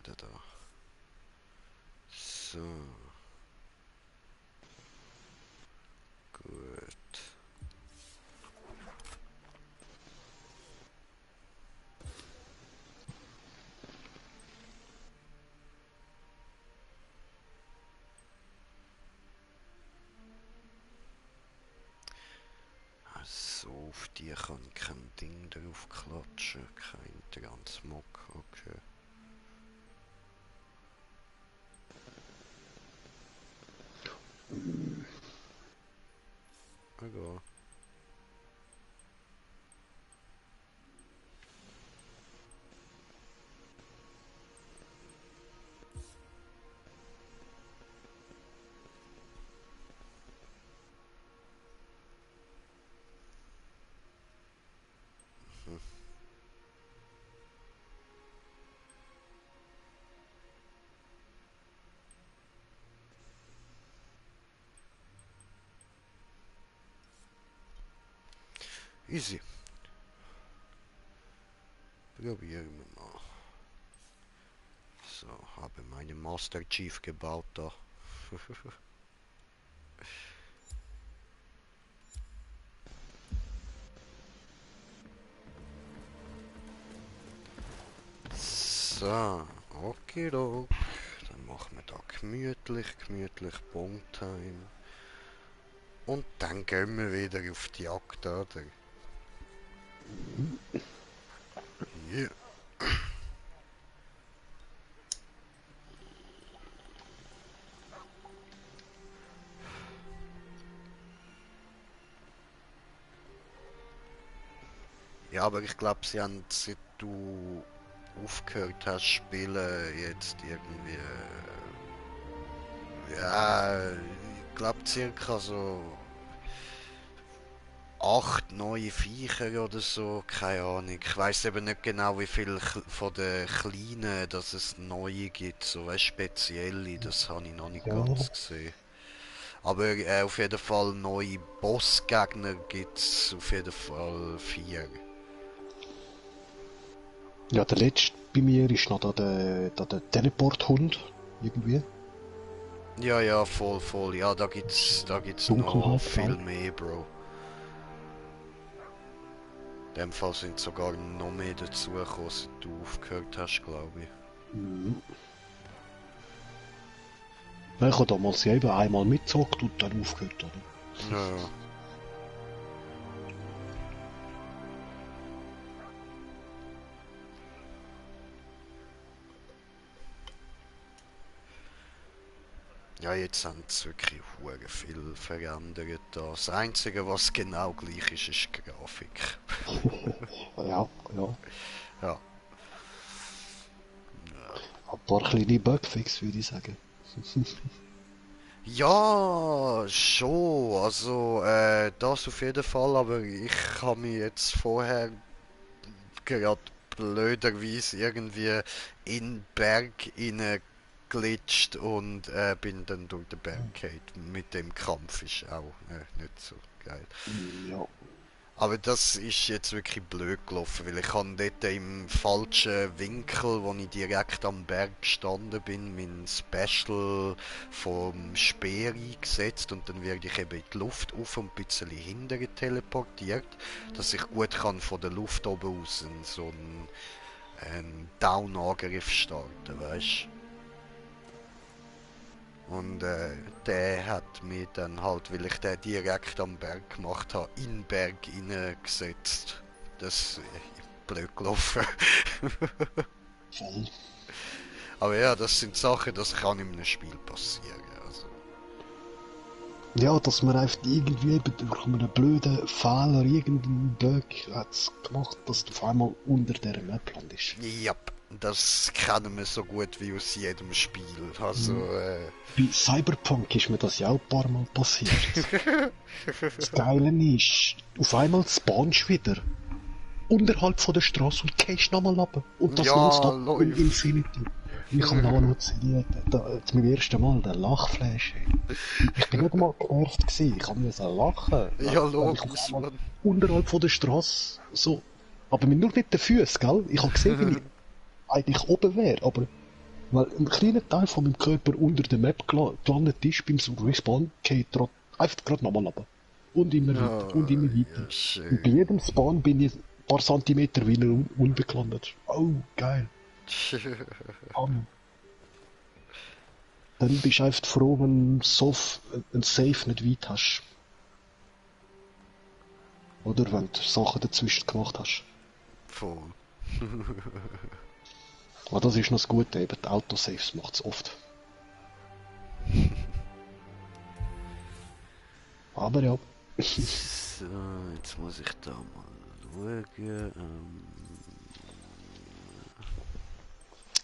der da. So, gut. So, auf die kann ich kein Ding drauf klatschen, kein Transmog, okay. Egal. Easy. Probieren wir mal. So, habe meine Master Chief gebaut da. So, okay, dann machen wir da gemütlich Bonetime. Und dann gehen wir wieder auf die Jagd, oder? Yeah. Ja, aber ich glaube, sie haben, seit du aufgehört hast zu spielen, jetzt irgendwie, ja, ich glaube circa so 8 neue Viecher oder so, keine Ahnung. Ich weiß eben nicht genau, wie viel von den kleinen, dass es neue gibt, so weißt, spezielle, das habe ich noch nicht Ja, ganz gesehen. Aber auf jeden Fall neue Bossgegner gibt es auf jeden Fall 4. ja, der letzte bei mir ist noch der Teleporthund. Irgendwie. Ja, ja, voll, voll. Ja, da gibt's noch Dunkelheit, viel gell? mehr, Bro. In dem Fall sind sogar noch mehr dazugekommen, seit du aufgehört hast, glaube ich. Mhm. Ja, ich habe damals ja eben einmal mitgezockt und dann aufgehört, oder? Ja. Ja, jetzt haben sie wirklich hure viel verändert. Das Einzige, was genau gleich ist die Grafik. Ja, ja. Ja. Ein paar kleine Bugfix, würde ich sagen. Ja, schon. Also, das auf jeden Fall, aber ich habe mich jetzt vorher gerade blöderweise irgendwie in den Berg glitscht und bin dann durch den Berg gefallen. Mit dem Kampf ist auch nicht so geil. Ja. Aber das ist jetzt wirklich blöd gelaufen, weil ich habe dort im falschen Winkel, wo ich direkt am Berg gestanden bin, mein Special vom Speer eingesetzt und dann werde ich eben in die Luft auf und ein bisschen hinterher teleportiert, dass ich gut kann von der Luft oben aus so einen Down-Angriff starten, weißt. Und der hat mich dann halt, weil ich den direkt am Berg gemacht habe, in den Berg hineingesetzt. Das blöd gelaufen. Voll. Aber ja, das sind Sachen, das kann in einem Spiel passieren. Also. Ja, dass man einfach irgendwie durch einen blöden Fehler, irgendeinen Bug hat's gemacht, dass du auf einmal unter der Map landest. Ja, das kennen wir so gut wie aus jedem Spiel. Also, Bei Cyberpunk ist mir das ja auch ein paar Mal passiert. Das Geile ist, auf einmal spawnst du wieder unterhalb von der Straße und gehst nochmal runter. Und das ja, nonstop in läuft. Infinity. Und ich habe noch notiert, zum ersten Mal der Lachflash. Ich bin nicht mal genervt gewesen, ich musste lachen. Ja, Weil ich auf logisch, einmal Mann. unterhalb von der Straße so, aber nur mit den Füßen, gell? Ich habe gesehen, wie ich eigentlich oben wäre, aber weil ein kleiner Teil von meinem Körper unter der Map gelandet ist, beim so Respawn, geht einfach gerade nochmal runter. Und immer weiter, und immer weiter. Ja, Und bei schön. jedem Spawn bin ich ein paar Zentimeter wieder unten gelandet. Oh, geil. Hammer. Dann bist du einfach froh, wenn du ein Safe nicht weit hast. Oder wenn du Sachen dazwischen gemacht hast. Voll. Aber das ist noch das Gute, eben die Autosaves macht es oft. Aber ja. So, jetzt muss ich da mal schauen.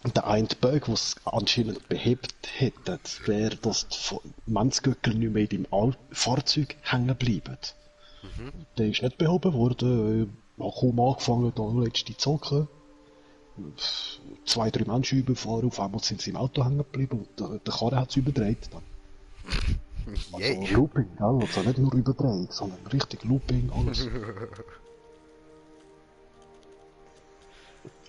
Und der eine Bug, den es anscheinend behebt hätte, wäre, dass die Mannsgöckel nicht mehr in deinem Fahrzeug hängen bleiben. Der ist nicht behoben worden. Ich habe kaum angefangen, da letzte zocken. 2, 3 Menschen überfahren, auf einmal sind sie im Auto hängen geblieben und der Karre hat es überdreht. Dann. Also Yay. Looping, gell? Also nicht nur Überdrehung, sondern richtig Looping, alles.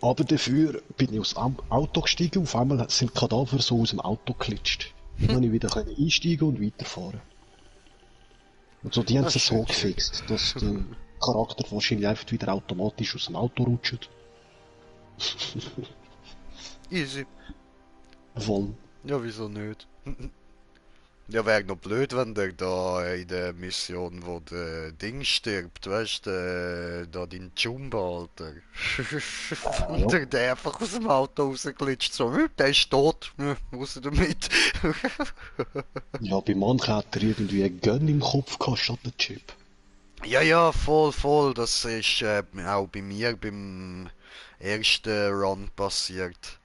Aber dafür bin ich aus dem Auto gestiegen, auf einmal sind Kadaver so aus dem Auto geklitscht. Dann konnte ich wieder einsteigen und weiterfahren. Und so, die haben Das es ist so schön. gefixt, dass der Charakter wahrscheinlich einfach wieder automatisch aus dem Auto rutscht. Easy. Voll. Ja, wieso nicht? Ja, wäre noch blöd, wenn der da in der Mission, wo der Ding stirbt, weißt du, da dein Jumba, Alter. Und der einfach aus dem Auto rausglitscht, so, der ist tot, raus damit. Ja, bei manchen hat er irgendwie einen Gun im Kopf gehabt statt einen Chip. Ja, ja, voll, voll, das ist auch bei mir beim ersten Run passiert.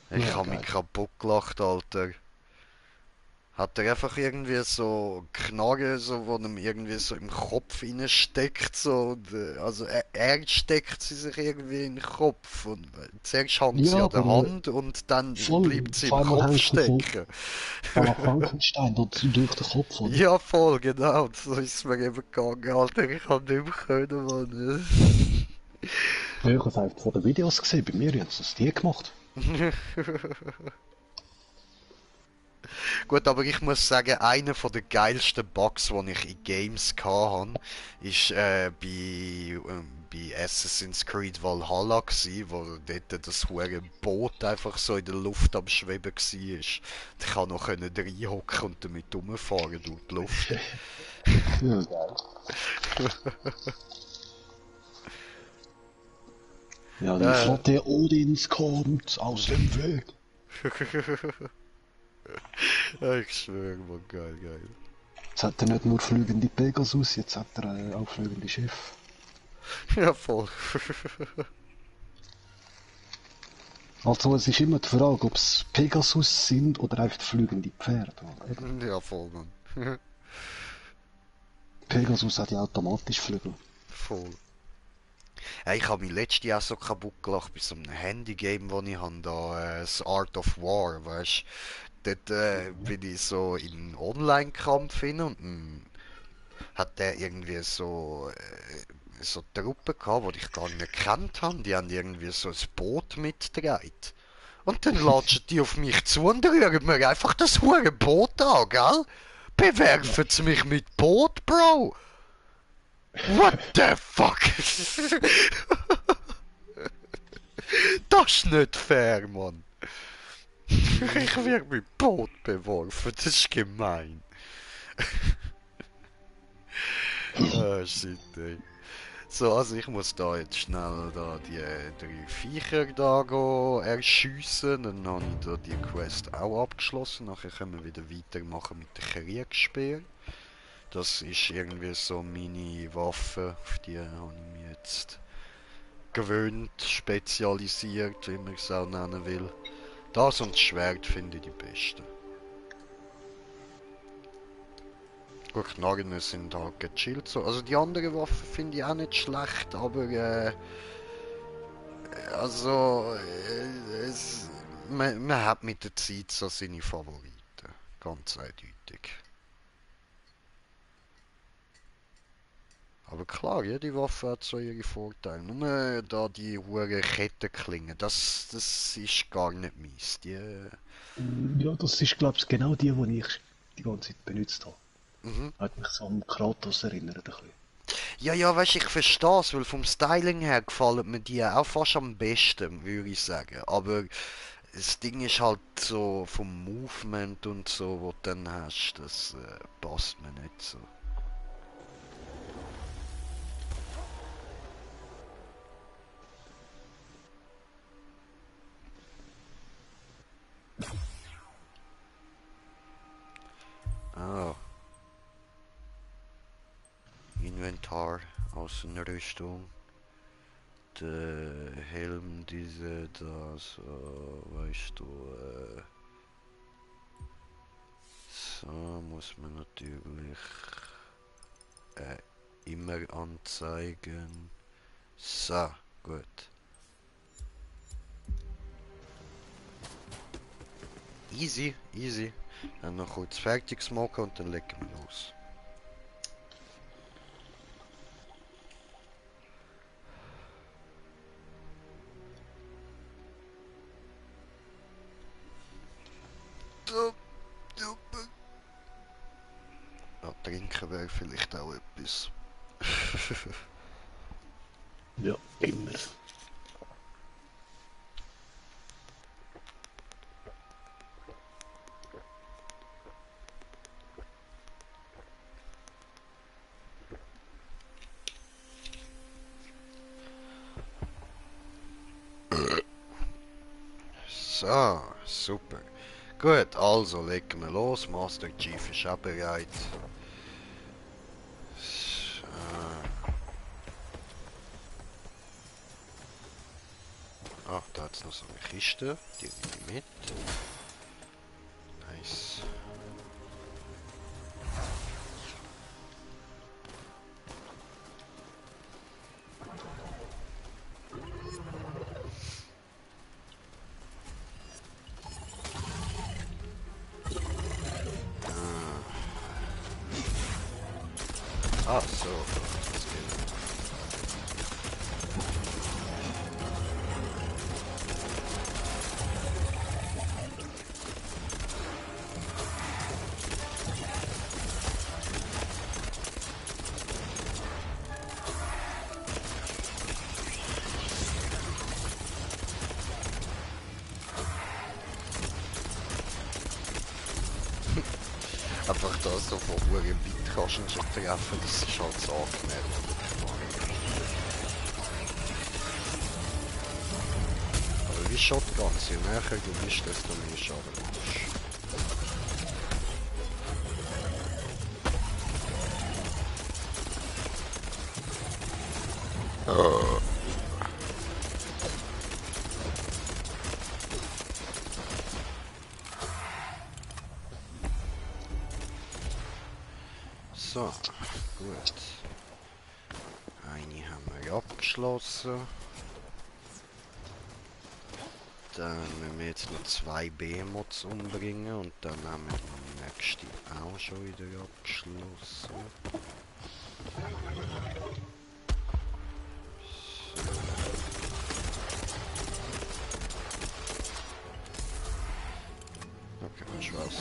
Ich Ja, habe mich geil. kaputt gelacht, Alter. Hat er einfach irgendwie so Knarre, so, wo ihm irgendwie so im Kopf steckt, so, und, also er steckt sie sich irgendwie in den Kopf und zuerst hängt Ja, sie an der aber Hand und dann voll, bleibt sie auf im einmal Kopf hängt er von stecken. à la Frankenstein dort durch den Kopf, oder? Ja, voll, genau, und so ist es mir eben gegangen, Alter, ich hab nicht mehr können, Mann. Ja, ich habe einfach von den Videos gesehen, bei mir haben sie das die gemacht. Gut, aber ich muss sagen, einer von der geilsten Bugs, die ich in Games hatte, ist bei Assassin's Creed Valhalla gsi, wo dort das hure Boot einfach so in der Luft am Schweben war. Ich konnte noch reinhocken und damit rumfahren durch die Luft. Ja, geil. Ja, die Äh, Flotte Odins kommt aus dem Weg. ich schwöre, man, geil, geil. Jetzt hat er nicht nur fliegende Pegasus, jetzt hat er auch fliegende Schiffe. Ja, voll. Also es ist immer die Frage, ob es Pegasus sind oder einfach fliegende Pferde. Oder? Ja, voll, man. Pegasus hat ja automatisch Flügel. Voll. Ja, ich habe mich letztes Jahr so kaputt gelacht bei so einem Handygame, das ich habe, da, das Art of War, weißt du. Dort bin ich so in einen Online-Kampf hin und hat der irgendwie so Truppen gehabt, die ich gar nicht gekannt habe. Die haben irgendwie so ein Boot mitgetragen. Und dann latschen die auf mich zu und rühren mir einfach das hure Boot an, gell? Bewerfen sie mich mit Boot, Bro! What the fuck? Das ist nicht fair, Mann. Ich werde mit Boot beworfen, das ist gemein. Ah, shit, ey. So, also ich muss da jetzt schnell da die drei Viecher da go erschiessen. Dann habe ich da die Quest auch abgeschlossen. Nachher können wir wieder weitermachen mit der Kriegsspeer. Das ist irgendwie so meine Waffe, auf die habe ich mich jetzt gewöhnt, spezialisiert, wie man es auch nennen will. Das und das Schwert finde ich die besten. Gut, Knarren sind halt gechillt so. Also die anderen Waffen finde ich auch nicht schlecht, aber also man hat mit der Zeit so seine Favoriten. Ganz eindeutig. Aber klar, jede Waffe hat so ihre Vorteile. Nur da die hohe Kettenklingen, das ist gar nicht meins. Die, Ja, das ist glaube ich genau die ich die ganze Zeit benutzt habe. mhm. Hat mich so an Kratos erinnert ein bisschen. Ja, ja, weißt du, ich verstehe es, weil vom Styling her gefallen mir die auch fast am besten, würde ich sagen. Aber das Ding ist halt so vom Movement und so, was du dann hast, das passt mir nicht so. Ah, Inventar, Außenrüstung, der Helm, diese, das, weißt du, so muss man natürlich immer anzeigen. So, gut. Easy, easy. Dann noch kurz fertig machen und dann legen wir los. Ja, trinken wäre vielleicht auch etwas. Ja, immer. So, super. Gut, also legen wir los. Master Chief ist auch bereit. So. Ah, da hat es noch so eine Kiste. Die nehme ich mit. Nice. Ah, so. Das geht. Einfach das so von Uhr weit kannst du schon treffen, das ist halt so angenehm. Aber wie Shotguns, je näher du bist, desto mehr Schaden machst. So, gut. Eine haben wir abgeschlossen. Dann müssen wir jetzt noch 2 B-Mods umbringen und dann haben wir die nächste auch schon wieder abgeschlossen. Okay, weißt du was?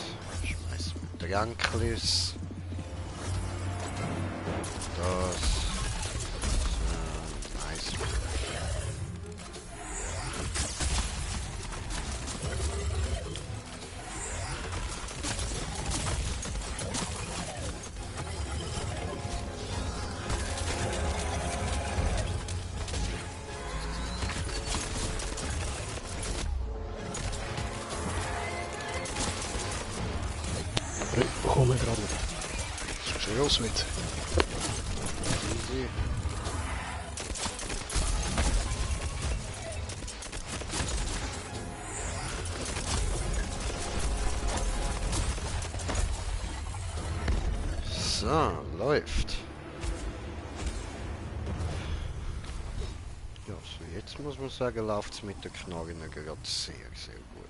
Schmeißen wir Tranklis. Das. Nice. Komm wir gerade. Das ist schon los mit. Easy. So, läuft. Ja, so jetzt muss man sagen, läuft es mit der Knarre gerade sehr, sehr gut.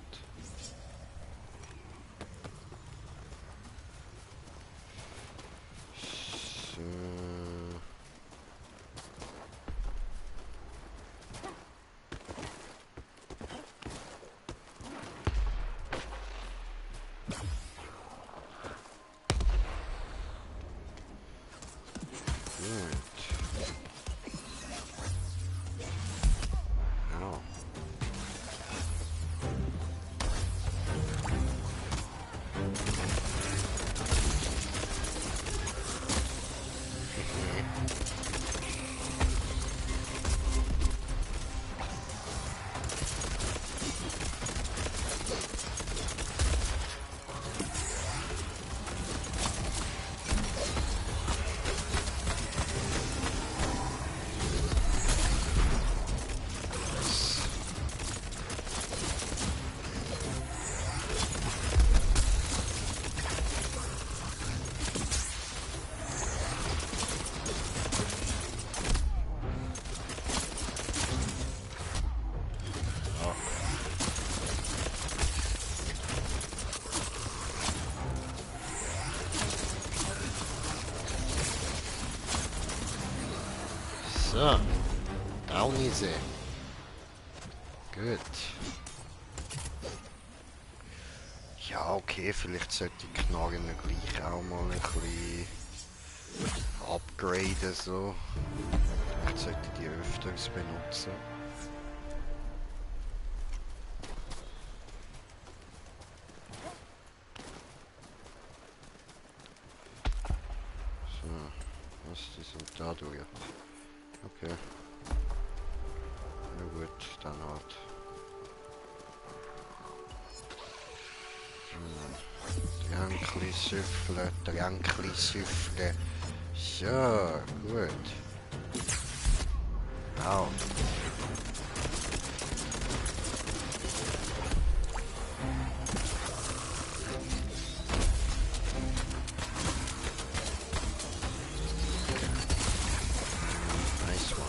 So. Au. So, down easy. Gut. Ja, okay, vielleicht sollte die Knarre gleich auch mal ein bisschen upgraden, so. Vielleicht sollte ich die öfters benutzen. So, was, die sind da durch. Okay. Na gut, dann halt. Trankli süffeln, Trankli süffeln. So, gut. Au. Nice one.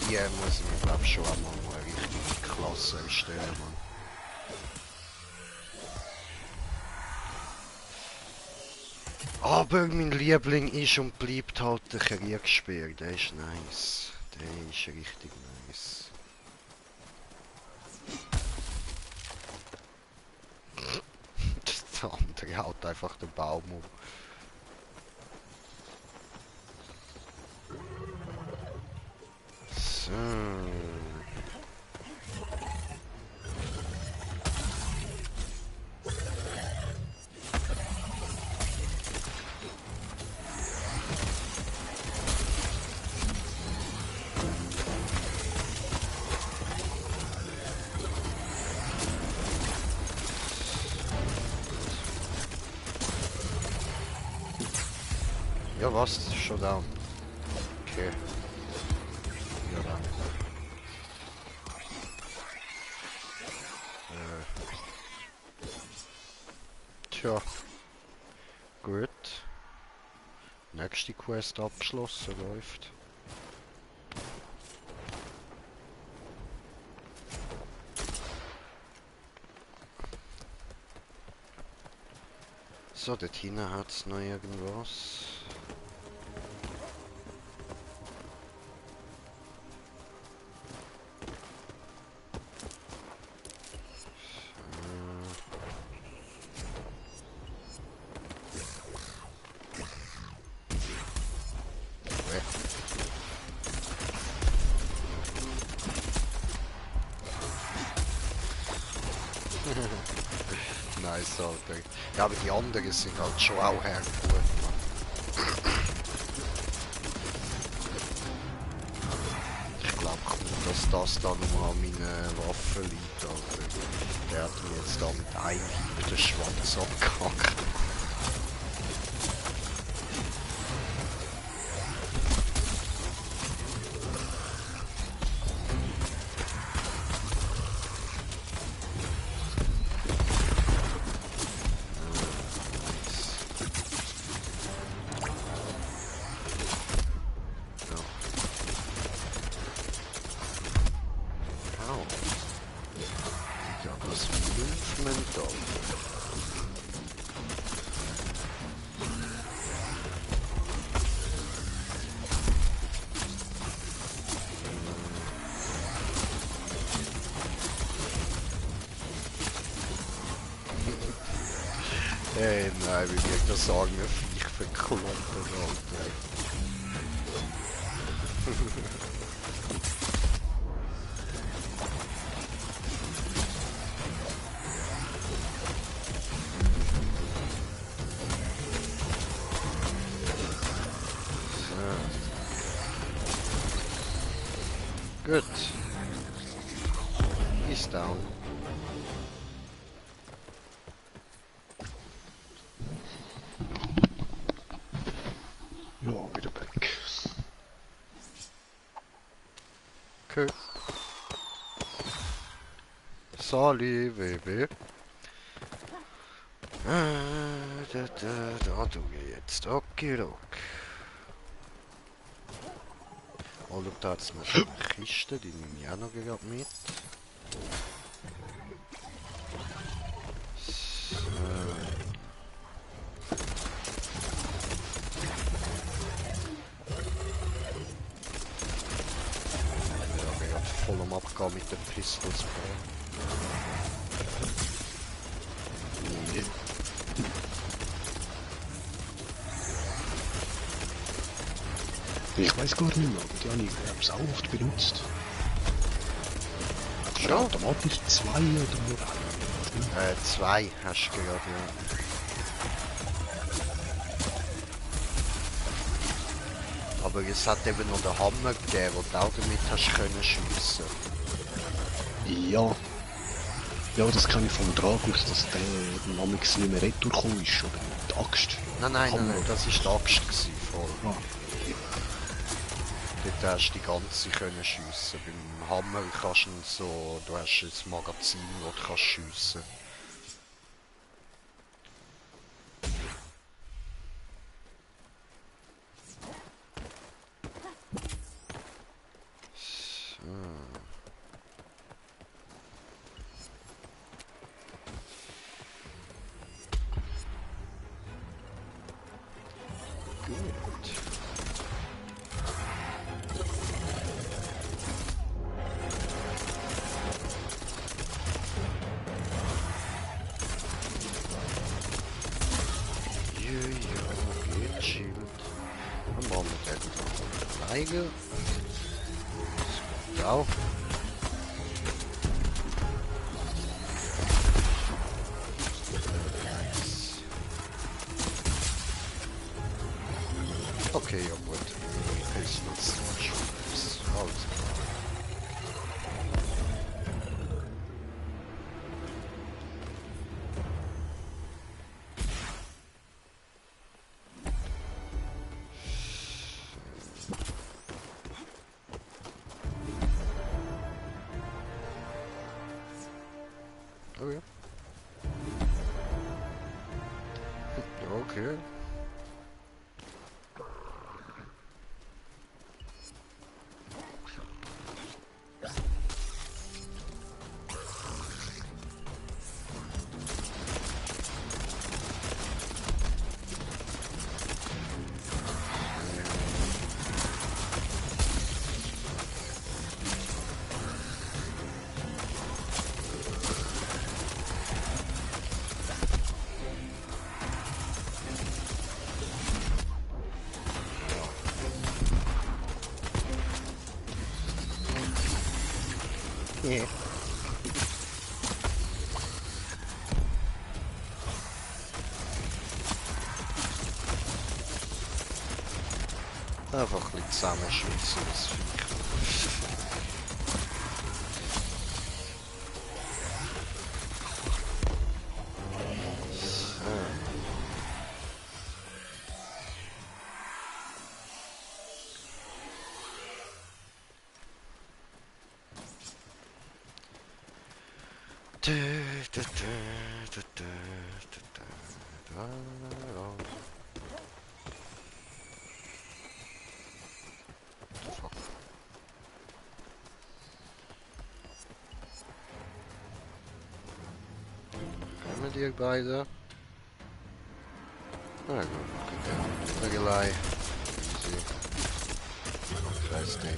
die muss ich mir glaub schon einmal eine richtige Klasse erstellen, Mann. Aber mein Liebling ist und bleibt halt der Kriegsspeer, der ist nice. Der ist richtig nice. Der andere haut einfach den Baum um. So. Ja, was? Das ist schon down. Okay. Ja, dann. Tja. Gut. Nächste Quest abgeschlossen, läuft. So, dort hinten hat es noch irgendwas. Nice, Alter. Ja, aber die anderen sind halt schon auch her gut, Mann. Ich glaube kaum, dass das da nochmal an meinen Waffen liegt, Alter. Der hat mir jetzt da mit einem Hieb den Schwanz abgehackt. Ja, das Movement, Alter. Hey, nein, wie wir das sagen, ein Viech verklumpen, Alter. Gut. He's down. Ja, wieder back. Okay. Sali, WW. Da tue ich jetzt. Okidok. Oh, schau, da hat's noch so eine Kiste, die nehme ich auch noch gerade mit. Ja, gerade voll am Abgehen mit dem Pistol Spray. Ich weiß gar nicht mehr, aber die habe ich glaube ich auch oft benutzt. Ja. Automatisch 2 oder nur 1. 2 hast du gerade, ja. Aber es hat eben noch den Hammer gegeben, wo du auch damit hast können schiessen. Ja. Ja, das kenne ich vom Dragus, dass der namens nicht mehr retourgekommen ist, oder mit der Axt. Nein, Hammer. das war die Axt gewesen, voll. Ah. Dort hast du die ganze können schiessen. Beim Hammer kannst du so, du hast ein Magazin, wo du kannst schiessen. Gut. Jojo, geht chillt. Dann brauchen wir gleich noch eine Neige. Das kommt auch. Okay, ja gut. Höchstens Schutz. Alles klar. Oh ja. Okay. Yeah. Einfach ein bisschen zusammenschwitzen, das Viech. So. Fuck. Haben wir die beide? Na gut, okay. Regelei. Easy. Kleines Ding.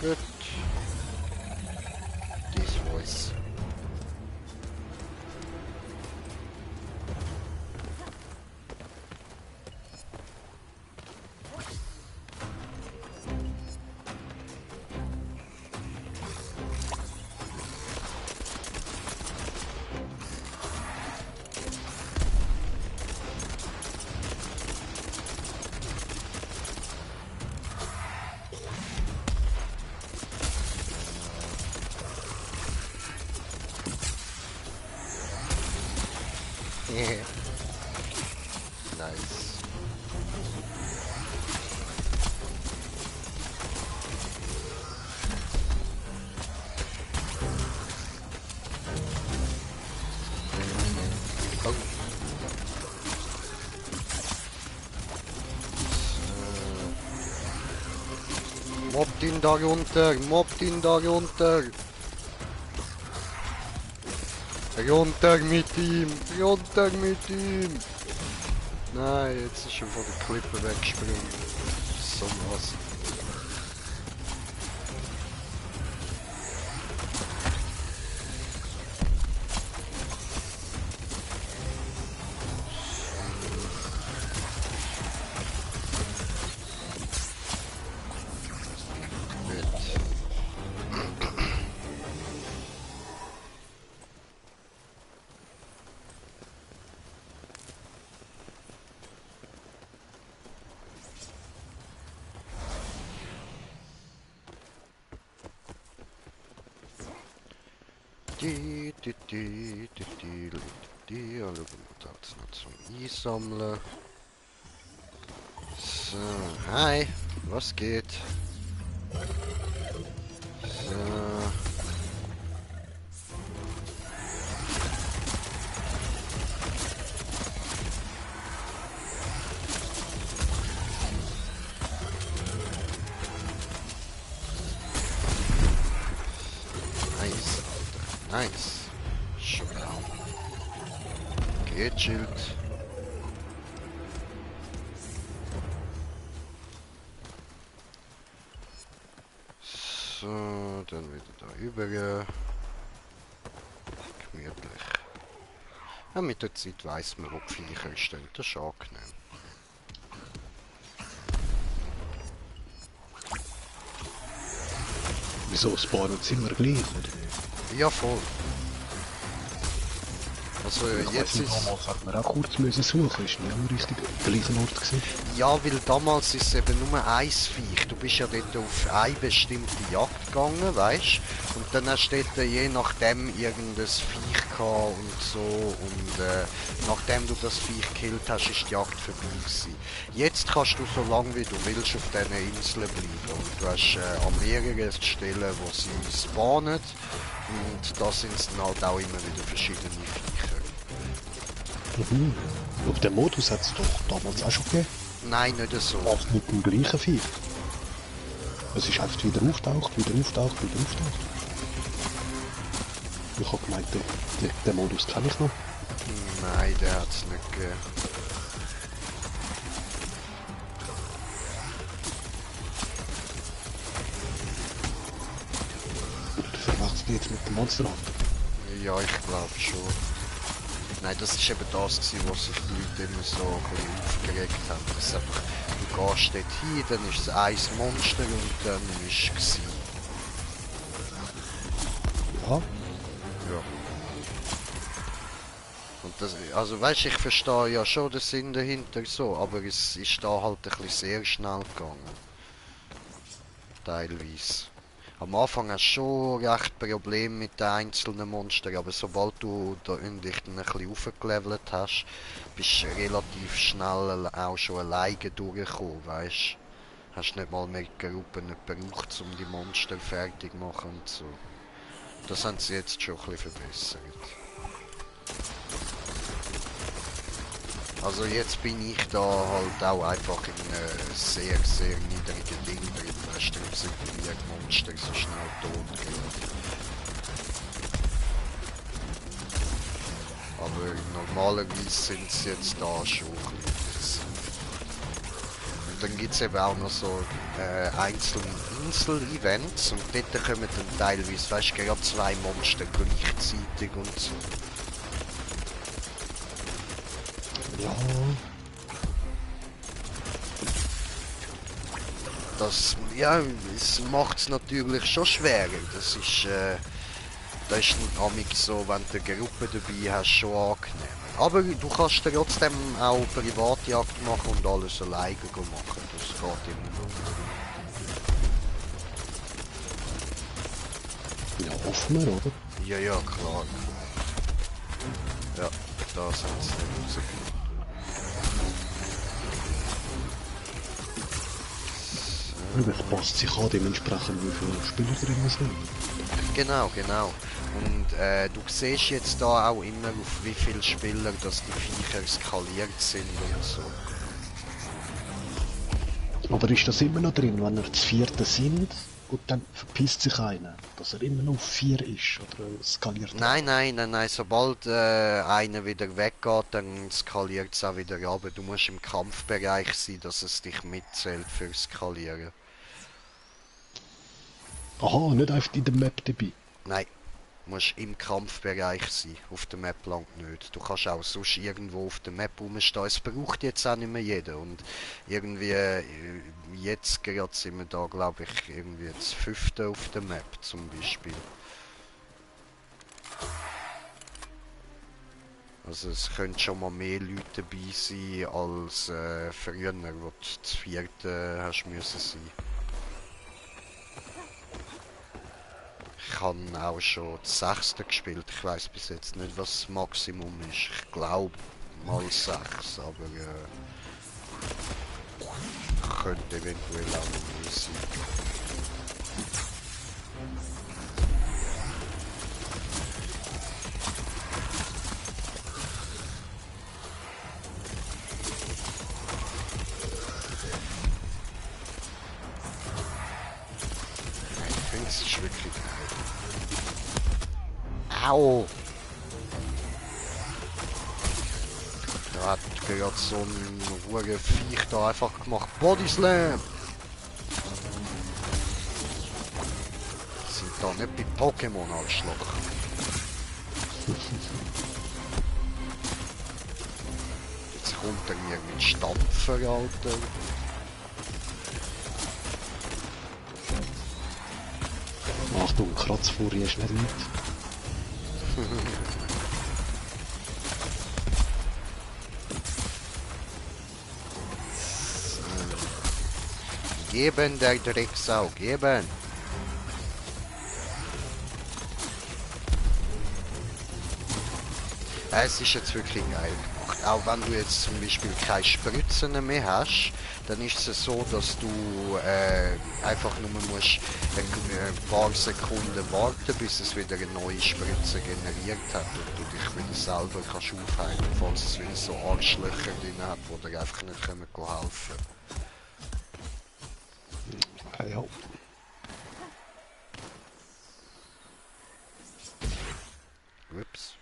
Good. This voice. Yeah. Nice. Oh. Mobbt ihn da runter, mobbt ihn da runter. Runter mit ihm, runter mit ihm. Nein, jetzt ist er von der Klippe weggesprungen. So was. Also das noch zum Einsammeln. So, hi, was geht? So. Nice, Alter. Nice. Schon geht, Schild. So, dann wieder da rüber. Gemütlich. Ja, mit der Zeit weiss man, wo die Viecher stehen. Das ist angenehm. Wieso spawnen sie immer gleich, oder? Ja, voll. Also Ich jetzt weiss nicht, ist... damals hat man auch kurz müssen suchen, ist nicht am richtig gleichen Ort gewesen. Ja, weil damals ist es eben nur ein Viech. Du bist ja dort auf eine bestimmte Jagd gegangen, weißt? Und dann hast du dort je nachdem irgendein Viech gehabt und so. Und nachdem du das Viech gekillt hast, ist die Jagd vorbei gewesen. Jetzt kannst du so lange wie du willst auf diesen Inseln bleiben. Und du hast an mehreren Stellen, wo sie spawnen. Und da sind es dann halt auch immer wieder verschiedene Viecher. Mhm. Auf dem Modus hat es doch damals auch schon gegeben. Nein, nicht so. Auch mit dem gleichen Vieh. Es ist einfach wieder auftaucht, wieder auftaucht, wieder auftaucht. Ich habe gemeint, den Modus kenne ich noch. Nein, der hat es nicht gegeben. Oder du verwechselst jetzt mit dem Monster Hunter. Ja, ich glaube schon. Nein, das ist eben das gewesen, was sich die Leute immer so ein bisschen aufgeregt haben. Dass einfach, du gehst dort hin, dann ist es ein Monster und dann ist es gewesen. Ja, Ja. Und das, also weißt, ich verstehe ja schon den Sinn dahinter so, aber es ist da halt ein bisschen sehr schnell gegangen. Teilweise. Am Anfang hast du schon recht Probleme mit den einzelnen Monstern, aber sobald du dich dann ein bisschen aufgelevelt hast, bist du relativ schnell auch schon alleine durchgekommen, weißt? Hast nicht mal mehr Gruppen gebraucht, um die Monster fertig zu machen und so. Das haben sie jetzt schon ein bisschen verbessert. Also jetzt bin ich da halt auch einfach in einem sehr, sehr niedrigen Ding drin. Weißt du, sind die Monster so schnell tot gehen. Aber normalerweise sind sie jetzt da schon ein bisschen. Und dann gibt es eben auch noch so einzelne Insel-Events und dort kommen dann teilweise, weißt du, gerade zwei Monster gleichzeitig und so. ja. Das, ja, es macht es natürlich schon schwerer. Das ist amig so, wenn du eine Gruppe dabei hast, schon angenehm. Aber du kannst trotzdem auch Privatjagd machen und alles alleine machen. Das geht immer noch. Ja, hoffen wir, oder? Ja, ja, klar. Ja, das haben sie rausgefunden. Es passt sich an, dementsprechend wie viele Spieler drin sind. Genau, genau. Und du siehst jetzt da auch immer, auf wie viele Spieler dass die Viecher skaliert sind und so. Aber ist das immer noch drin, wenn er zu vierte sind und dann verpisst sich einer, dass er immer noch auf 4 ist oder skaliert? Nein, nein, nein, nein, sobald einer wieder weggeht, dann skaliert es auch wieder runter. Du musst im Kampfbereich sein, dass es dich mitzählt für Skalieren. Aha, nicht einfach in der Map dabei. Nein, du musst im Kampfbereich sein, auf der Map langt nicht. Du kannst auch sonst irgendwo auf der Map rumstehen, es braucht jetzt auch nicht mehr jeder. Und irgendwie, jetzt gerade sind wir da, glaube ich, irgendwie das 5. auf der Map zum Beispiel. Also es können schon mal mehr Leute dabei sein als früher, wo du das 4. hast müssen sein. Ich habe auch schon das 6. gespielt. Ich weiß bis jetzt nicht, was das Maximum ist. Ich glaube mal 6, aber könnte eventuell auch noch mehr sein. Das ist wirklich geil. Au! Da hat gerade so ein ruhiger Viech da einfach gemacht. Body Slam! Sind da nicht bei Pokémon Anschlag. Jetzt kommt er mir mit Stampfer, Alter. Achtung, Kratzfurie ist nicht mit. Geben, der Drecksau, geben! Es ist jetzt wirklich geil gemacht. Auch wenn du jetzt zum Beispiel keine Spritzen mehr hast, dann ist es so, dass du einfach nur musst ein paar Sekunden warten, bis es wieder eine neue Spritze generiert hat und du dich wieder selber kannst aufheilen, falls es wieder so Arschlöcher drin hat, wo dir einfach nicht helfen können. Ja. Ups.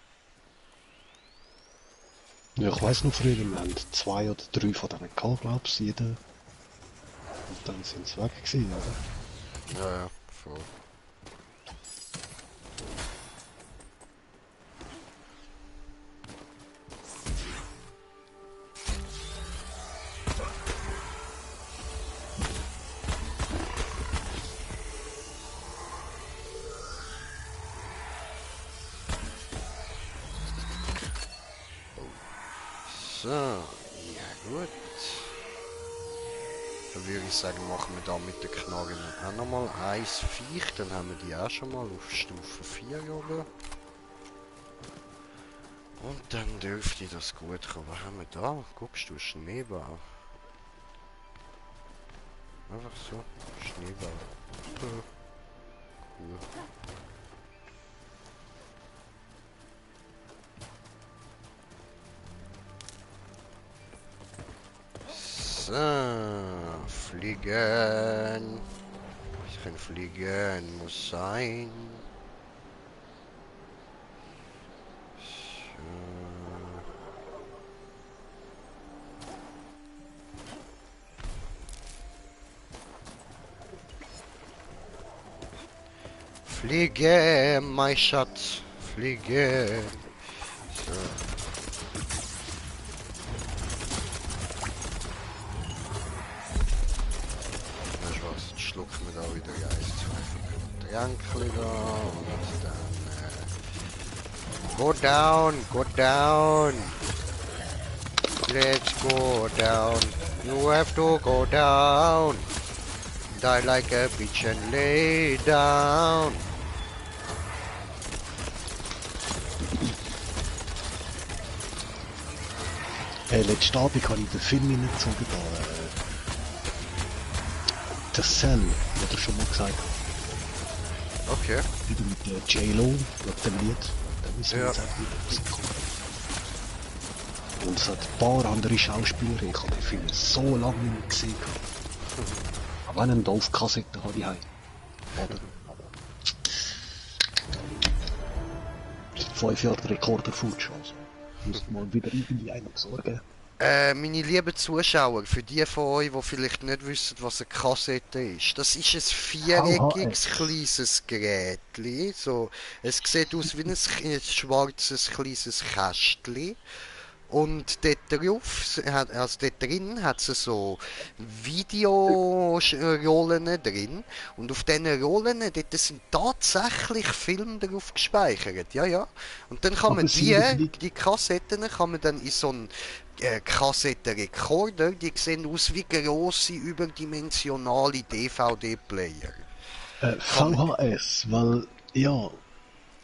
Ja, ich weiss noch früher, wir haben 2 oder 3 von denen gehabt, glaubst du, jeder. Und dann sind sie weg gewesen, oder? Ja, ja, voll. So, ja gut. Dann würde ich sagen, machen wir da mit den Knarren auch nochmal ein Viech, dann haben wir die auch schon mal auf Stufe 4 oben. Und dann dürfte das gut kommen. Was haben wir da? Guckst du, Schneeball. Einfach so, Schneeball. Cool. So, fliegen. Ich kann fliegen, muss sein. So. Fliege, mein Schatz, fliege. So. Weißt du was, jetzt schlucken wir da wieder 1, 2 Tränkchen da und dann go down, go down. Let's go down. You have to go down. Die like a bitch and lay down. Letzten Abend habe ich den Film hineingezogen, da, The Cell, hat er schon mal gesagt. Okay. Wieder mit der J-Lo, mit dem Lied. Da ist Ja. jetzt auch wieder rausgekommen. Und es hat ein paar andere Schauspieler, ich habe den Film so lange nicht mehr gesehen. Aber einen Dorfkassette habe ich heim. Oder? 5 Jahre Rekorder futsch, also. Muss mal wieder irgendwie einen besorgen. Meine lieben Zuschauer, für die von euch, die vielleicht nicht wissen, was eine Kassette ist, das ist ein viereckiges kleines Gerät. So, es sieht aus wie ein schwarzes kleines Kästchen. Und dort drauf, also dort drin hat es so Videorollen drin. Und auf diesen Rollen dort sind tatsächlich Filme drauf gespeichert. Ja, ja. Und dann kann man die Kassetten kann man dann in so einen Kassettenrekorder, die sehen aus wie grosse, überdimensionale DVD-Player. VHS, weil Ja,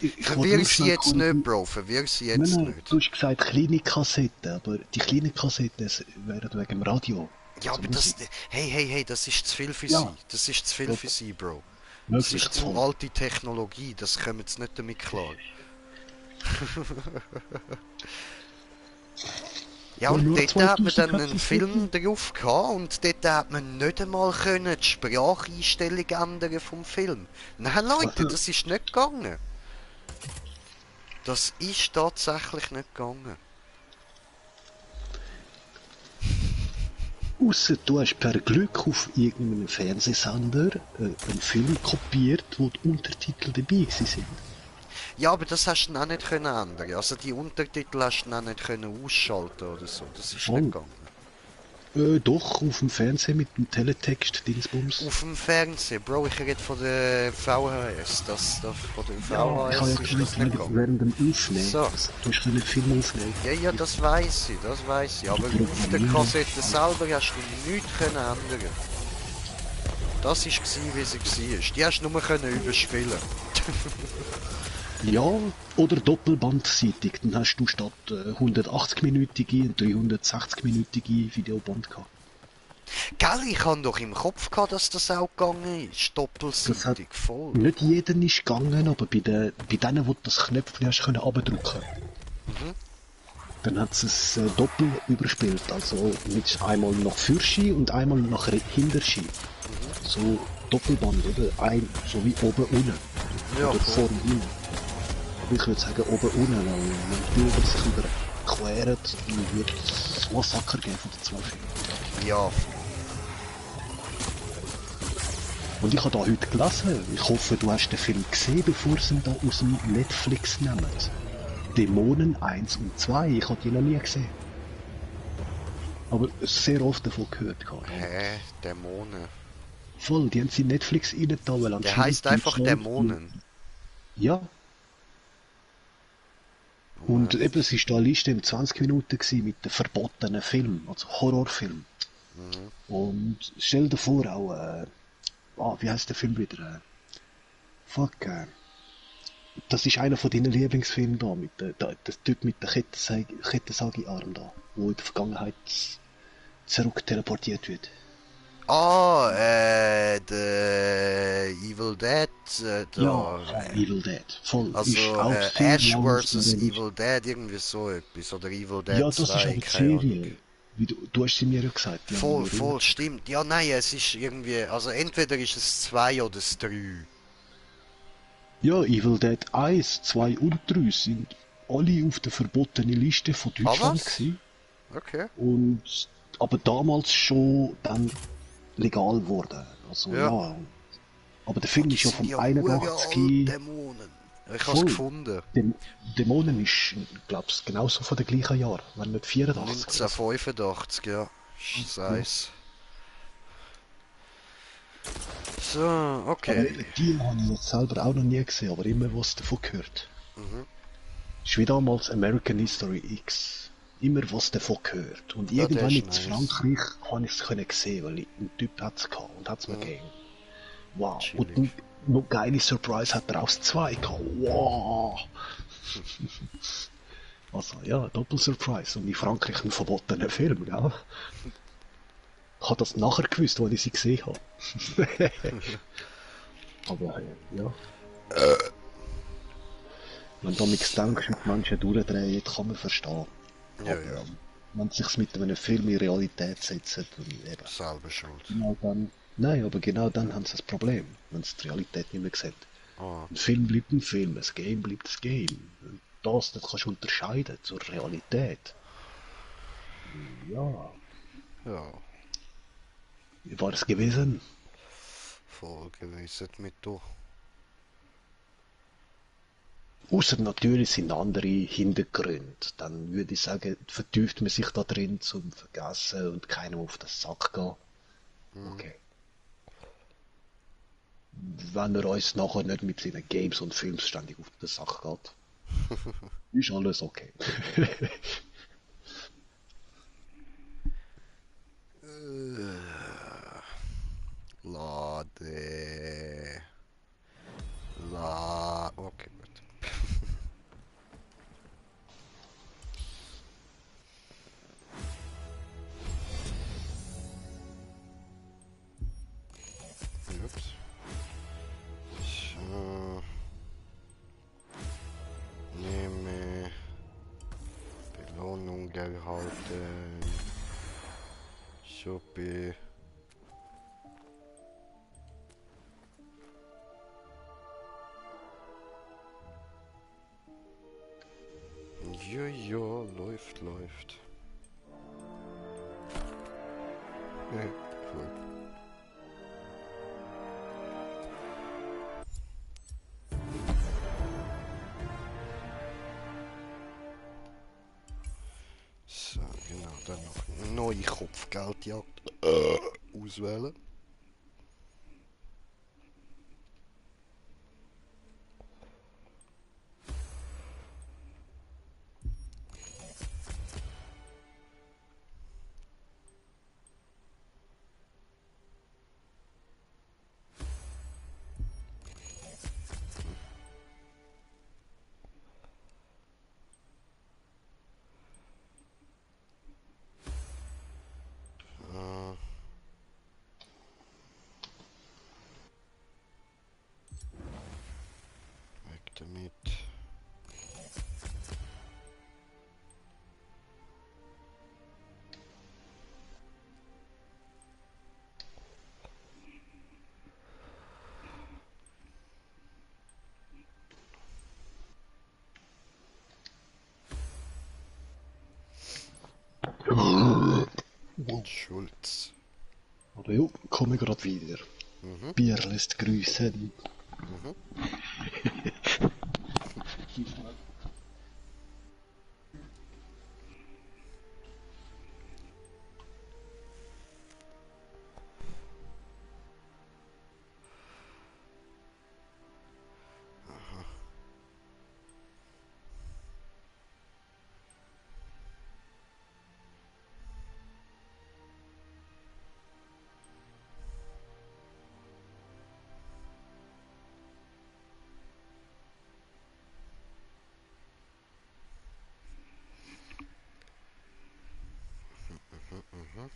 ich wollte Verwirr nur sie schnell jetzt nicht, korrigieren. Bro, verwirr sie Nein, jetzt nein, nicht. du hast gesagt kleine Kassetten, aber die kleinen Kassetten wären wegen dem Radio, Ja, also aber das... Musik. Hey, das ist zu viel für Ja, sie. Das ist zu viel ja, für sie, Bro. Das möglich ist zu voll. alte Technologie, das kommen sie nicht damit klar. Ja, Ja, und nur dort hat man 2000 dann hat einen das Film Video. drauf gehabt und dort hat man nicht einmal können die Spracheinstellung ändern vom Film. Nein, Leute, Also, das ist nicht gegangen. Das ist tatsächlich nicht gegangen. ausser du hast per Glück auf irgendeinem Fernsehsender einen Film kopiert, wo die Untertitel dabei gewesen sind. Ja, aber das hast du dann auch nicht können ändern. Also die Untertitel hast du dann nicht können ausschalten oder so. Das ist nicht Voll. gegangen. Doch, auf dem Fernsehen mit dem Teletext-Dingsbums. Auf dem Fernsehen, Bro, ich rede von der VHS. Von der Ja, ich habe ja VHS ist das nicht gesagt, gegangen. während dem Aufnehmen. So. Du hast einen Film aufnehmen. Ja, das weiß ich, das weiß ich. Aber auf der Kassette selber hast du nichts können ändern. Das war, wie sie war. Die hast du nur können überspielen. Ja, oder doppelbandseitig. Dann hast du statt 180-minütige und 360-minütige Videoband gehabt. Gell, ich habe doch im Kopf gehabt, dass das auch gegangen ist. Das hat Doppelseitig, voll. nicht jeden ist gegangen, aber bei denen, wo du das Knöpfchen hast können abdrücken, dann hat es doppelt überspielt. Also mit einmal nach Fürschi und einmal nach Hinterschi. So Doppelband, oder? So wie oben unten. Ja, Oder voll. vorne rein. Aber ich würde sagen oben unten, weil wenn die Bilder sich überqueren, dann wird es Massaker geben von den zwei Filmen. Ja, Und ich habe da heute gelesen, ich hoffe, du hast den Film gesehen, bevor sie ihn da aus dem Netflix nehmen. Dämonen 1 und 2, ich habe die noch nie gesehen. Aber sehr oft davon gehört. Gehabt. Dämonen. Voll, die haben sie in Netflix rein da, weil Der heißt einfach Dämonen. Ja. Und eben, es war da eine Liste in 20 Minuten gewesen mit den verbotenen Filmen, also Horrorfilm. Und stell dir vor, auch, wie heißt der Film wieder? Das ist einer von deinen Lieblingsfilmen da, das Typ mit der Kettensagi-Arm da, wo in der Vergangenheit zurück teleportiert wird. The Evil Dead, Ja, Evil Dead, voll. also ist auch viel Ash lang vs. Evil Dead, irgendwie so etwas, oder Evil Dead Ja, das ist 2, aber die keine Ahnung. Serie. Wie du hast sie mir ja gesagt. Die haben wir Voll, stimmt. Ja, nein, es ist irgendwie, also entweder ist es 2 oder es 3. Ja, Evil Dead 1, 2 und 3 sind alle auf der verbotenen Liste von Deutschland was? gewesen. Okay. Und aber damals schon dann legal geworden. Also Ja. ja. Aber der Film Die ist ja sind vom ja 81. Dämonen. Ich hab's Voll. gefunden. Dämonen ist, glaub's, genauso von der gleichen Jahr, wenn nicht 84. 1985, ja. Ist eins. So, Aber okay. die habe ich jetzt selber auch noch nie gesehen, aber immer was davon gehört. Mhm. Ist wie damals American History X. Immer was davon gehört. Und Ja, der irgendwann ist in nice. Frankreich habe ich es sehen, weil ein Typ hat es gehabt und hat es mir gegeben. Wow. Chillig. Und noch geile Surprise hat er aus 2 gehabt. Wow. Also ja, Doppel-Surprise. Und in Frankreich ein verbotener Film, gell? Ich habe das nachher gewusst, als ich sie gesehen habe. Aber ja. Wenn du nichts denkst, mit Menschen durchdrehen, kann man verstehen. Ja, Aber ja. wenn sie sich mit einem Film in Realität setzen, dann eben. Selber schuld. Genau dann, nein, aber genau dann haben sie das Problem, wenn sie die Realität nicht mehr sehen. Ah, Ein Film bleibt ein Film, ein Game bleibt ein Game. Und das kannst du unterscheiden zur Realität. Ja, ja. wie war es gewesen? Voll gewesen mit du. Außer natürlich sind andere Hintergründe. Dann würde ich sagen, vertieft man sich da drin zum Vergessen und keinem auf den Sack gehen. Okay. Wenn er uns nachher nicht mit seinen Games und Films ständig auf den Sack geht, ist alles okay. Lade. Freihalten. Suppe. Ja, läuft. Ja, cool. So, genau, dann noch eine neue Kopfgeldjagd auswählen. Weg damit. Schulz. Oder jo, komme gerade wieder. Mhm. Bier lässt grüßen. Mhm. Mhm.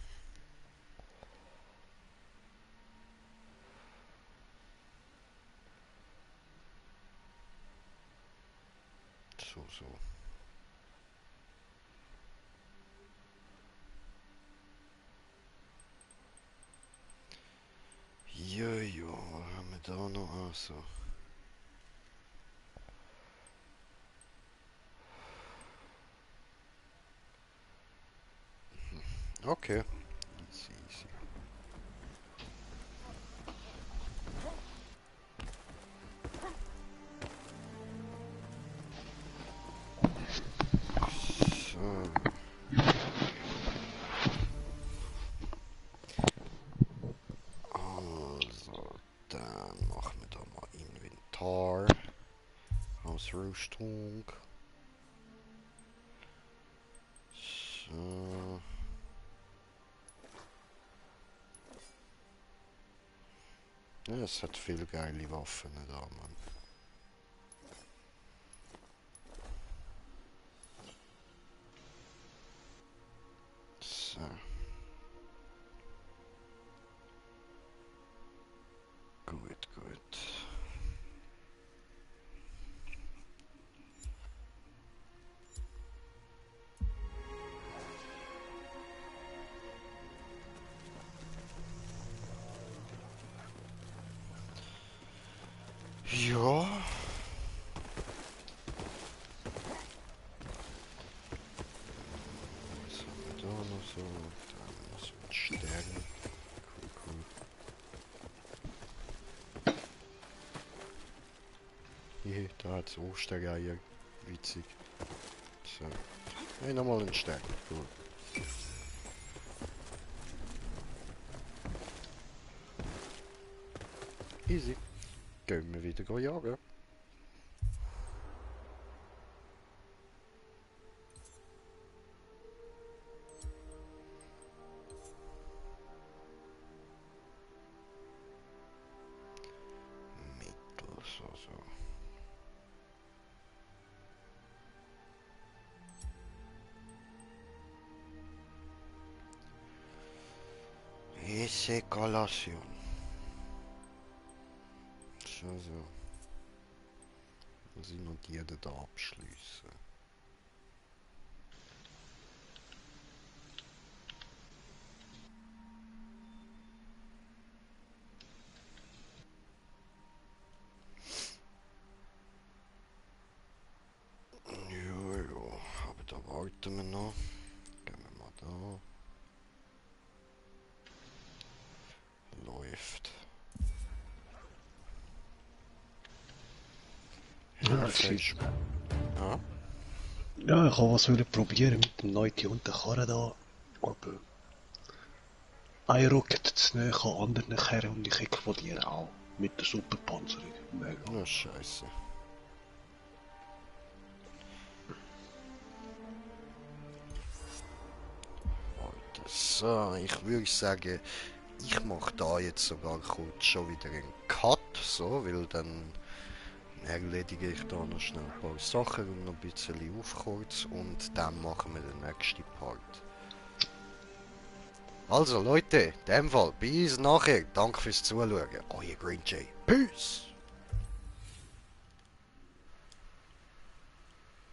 So. Ja, was haben wir da noch? Also. Okay. Easy. So. Also, dann machen wir da mal Inventar. Ausrüstung. So. Ja, es hat viele geile Waffen da, Mann. So. Gut. Ja. Was haben wir da noch so? Da haben wir noch so einen Stern. Cool. Hier, da hat's Ostereier. Witzig. So. Hey, nochmal einen Stern. Cool. Easy. Gehen wir wieder jagen. Mittel, so. Eskalation. So. Muss ich noch die da abschließen. warten wir noch. Gehen wir mal da. Läuft. Ja, das ist, Ja. ja, ich habe was wollen probieren mit dem neuen und der Karre da. Aber ein Rocket zu näher an anderen Kerren und ich explodiere auch. Mit der Superpanzerung. Mega. Na, scheiße. Alter, so, ich würde sagen, ich mache da jetzt sogar kurz schon wieder einen Cut, so, weil dann erledige ich da noch schnell ein paar Sachen und noch ein bisschen aufkurz und dann machen wir den nächsten Part. Also Leute, in dem Fall, bis nachher. Danke fürs Zuschauen. Euer Green Jay. Peace!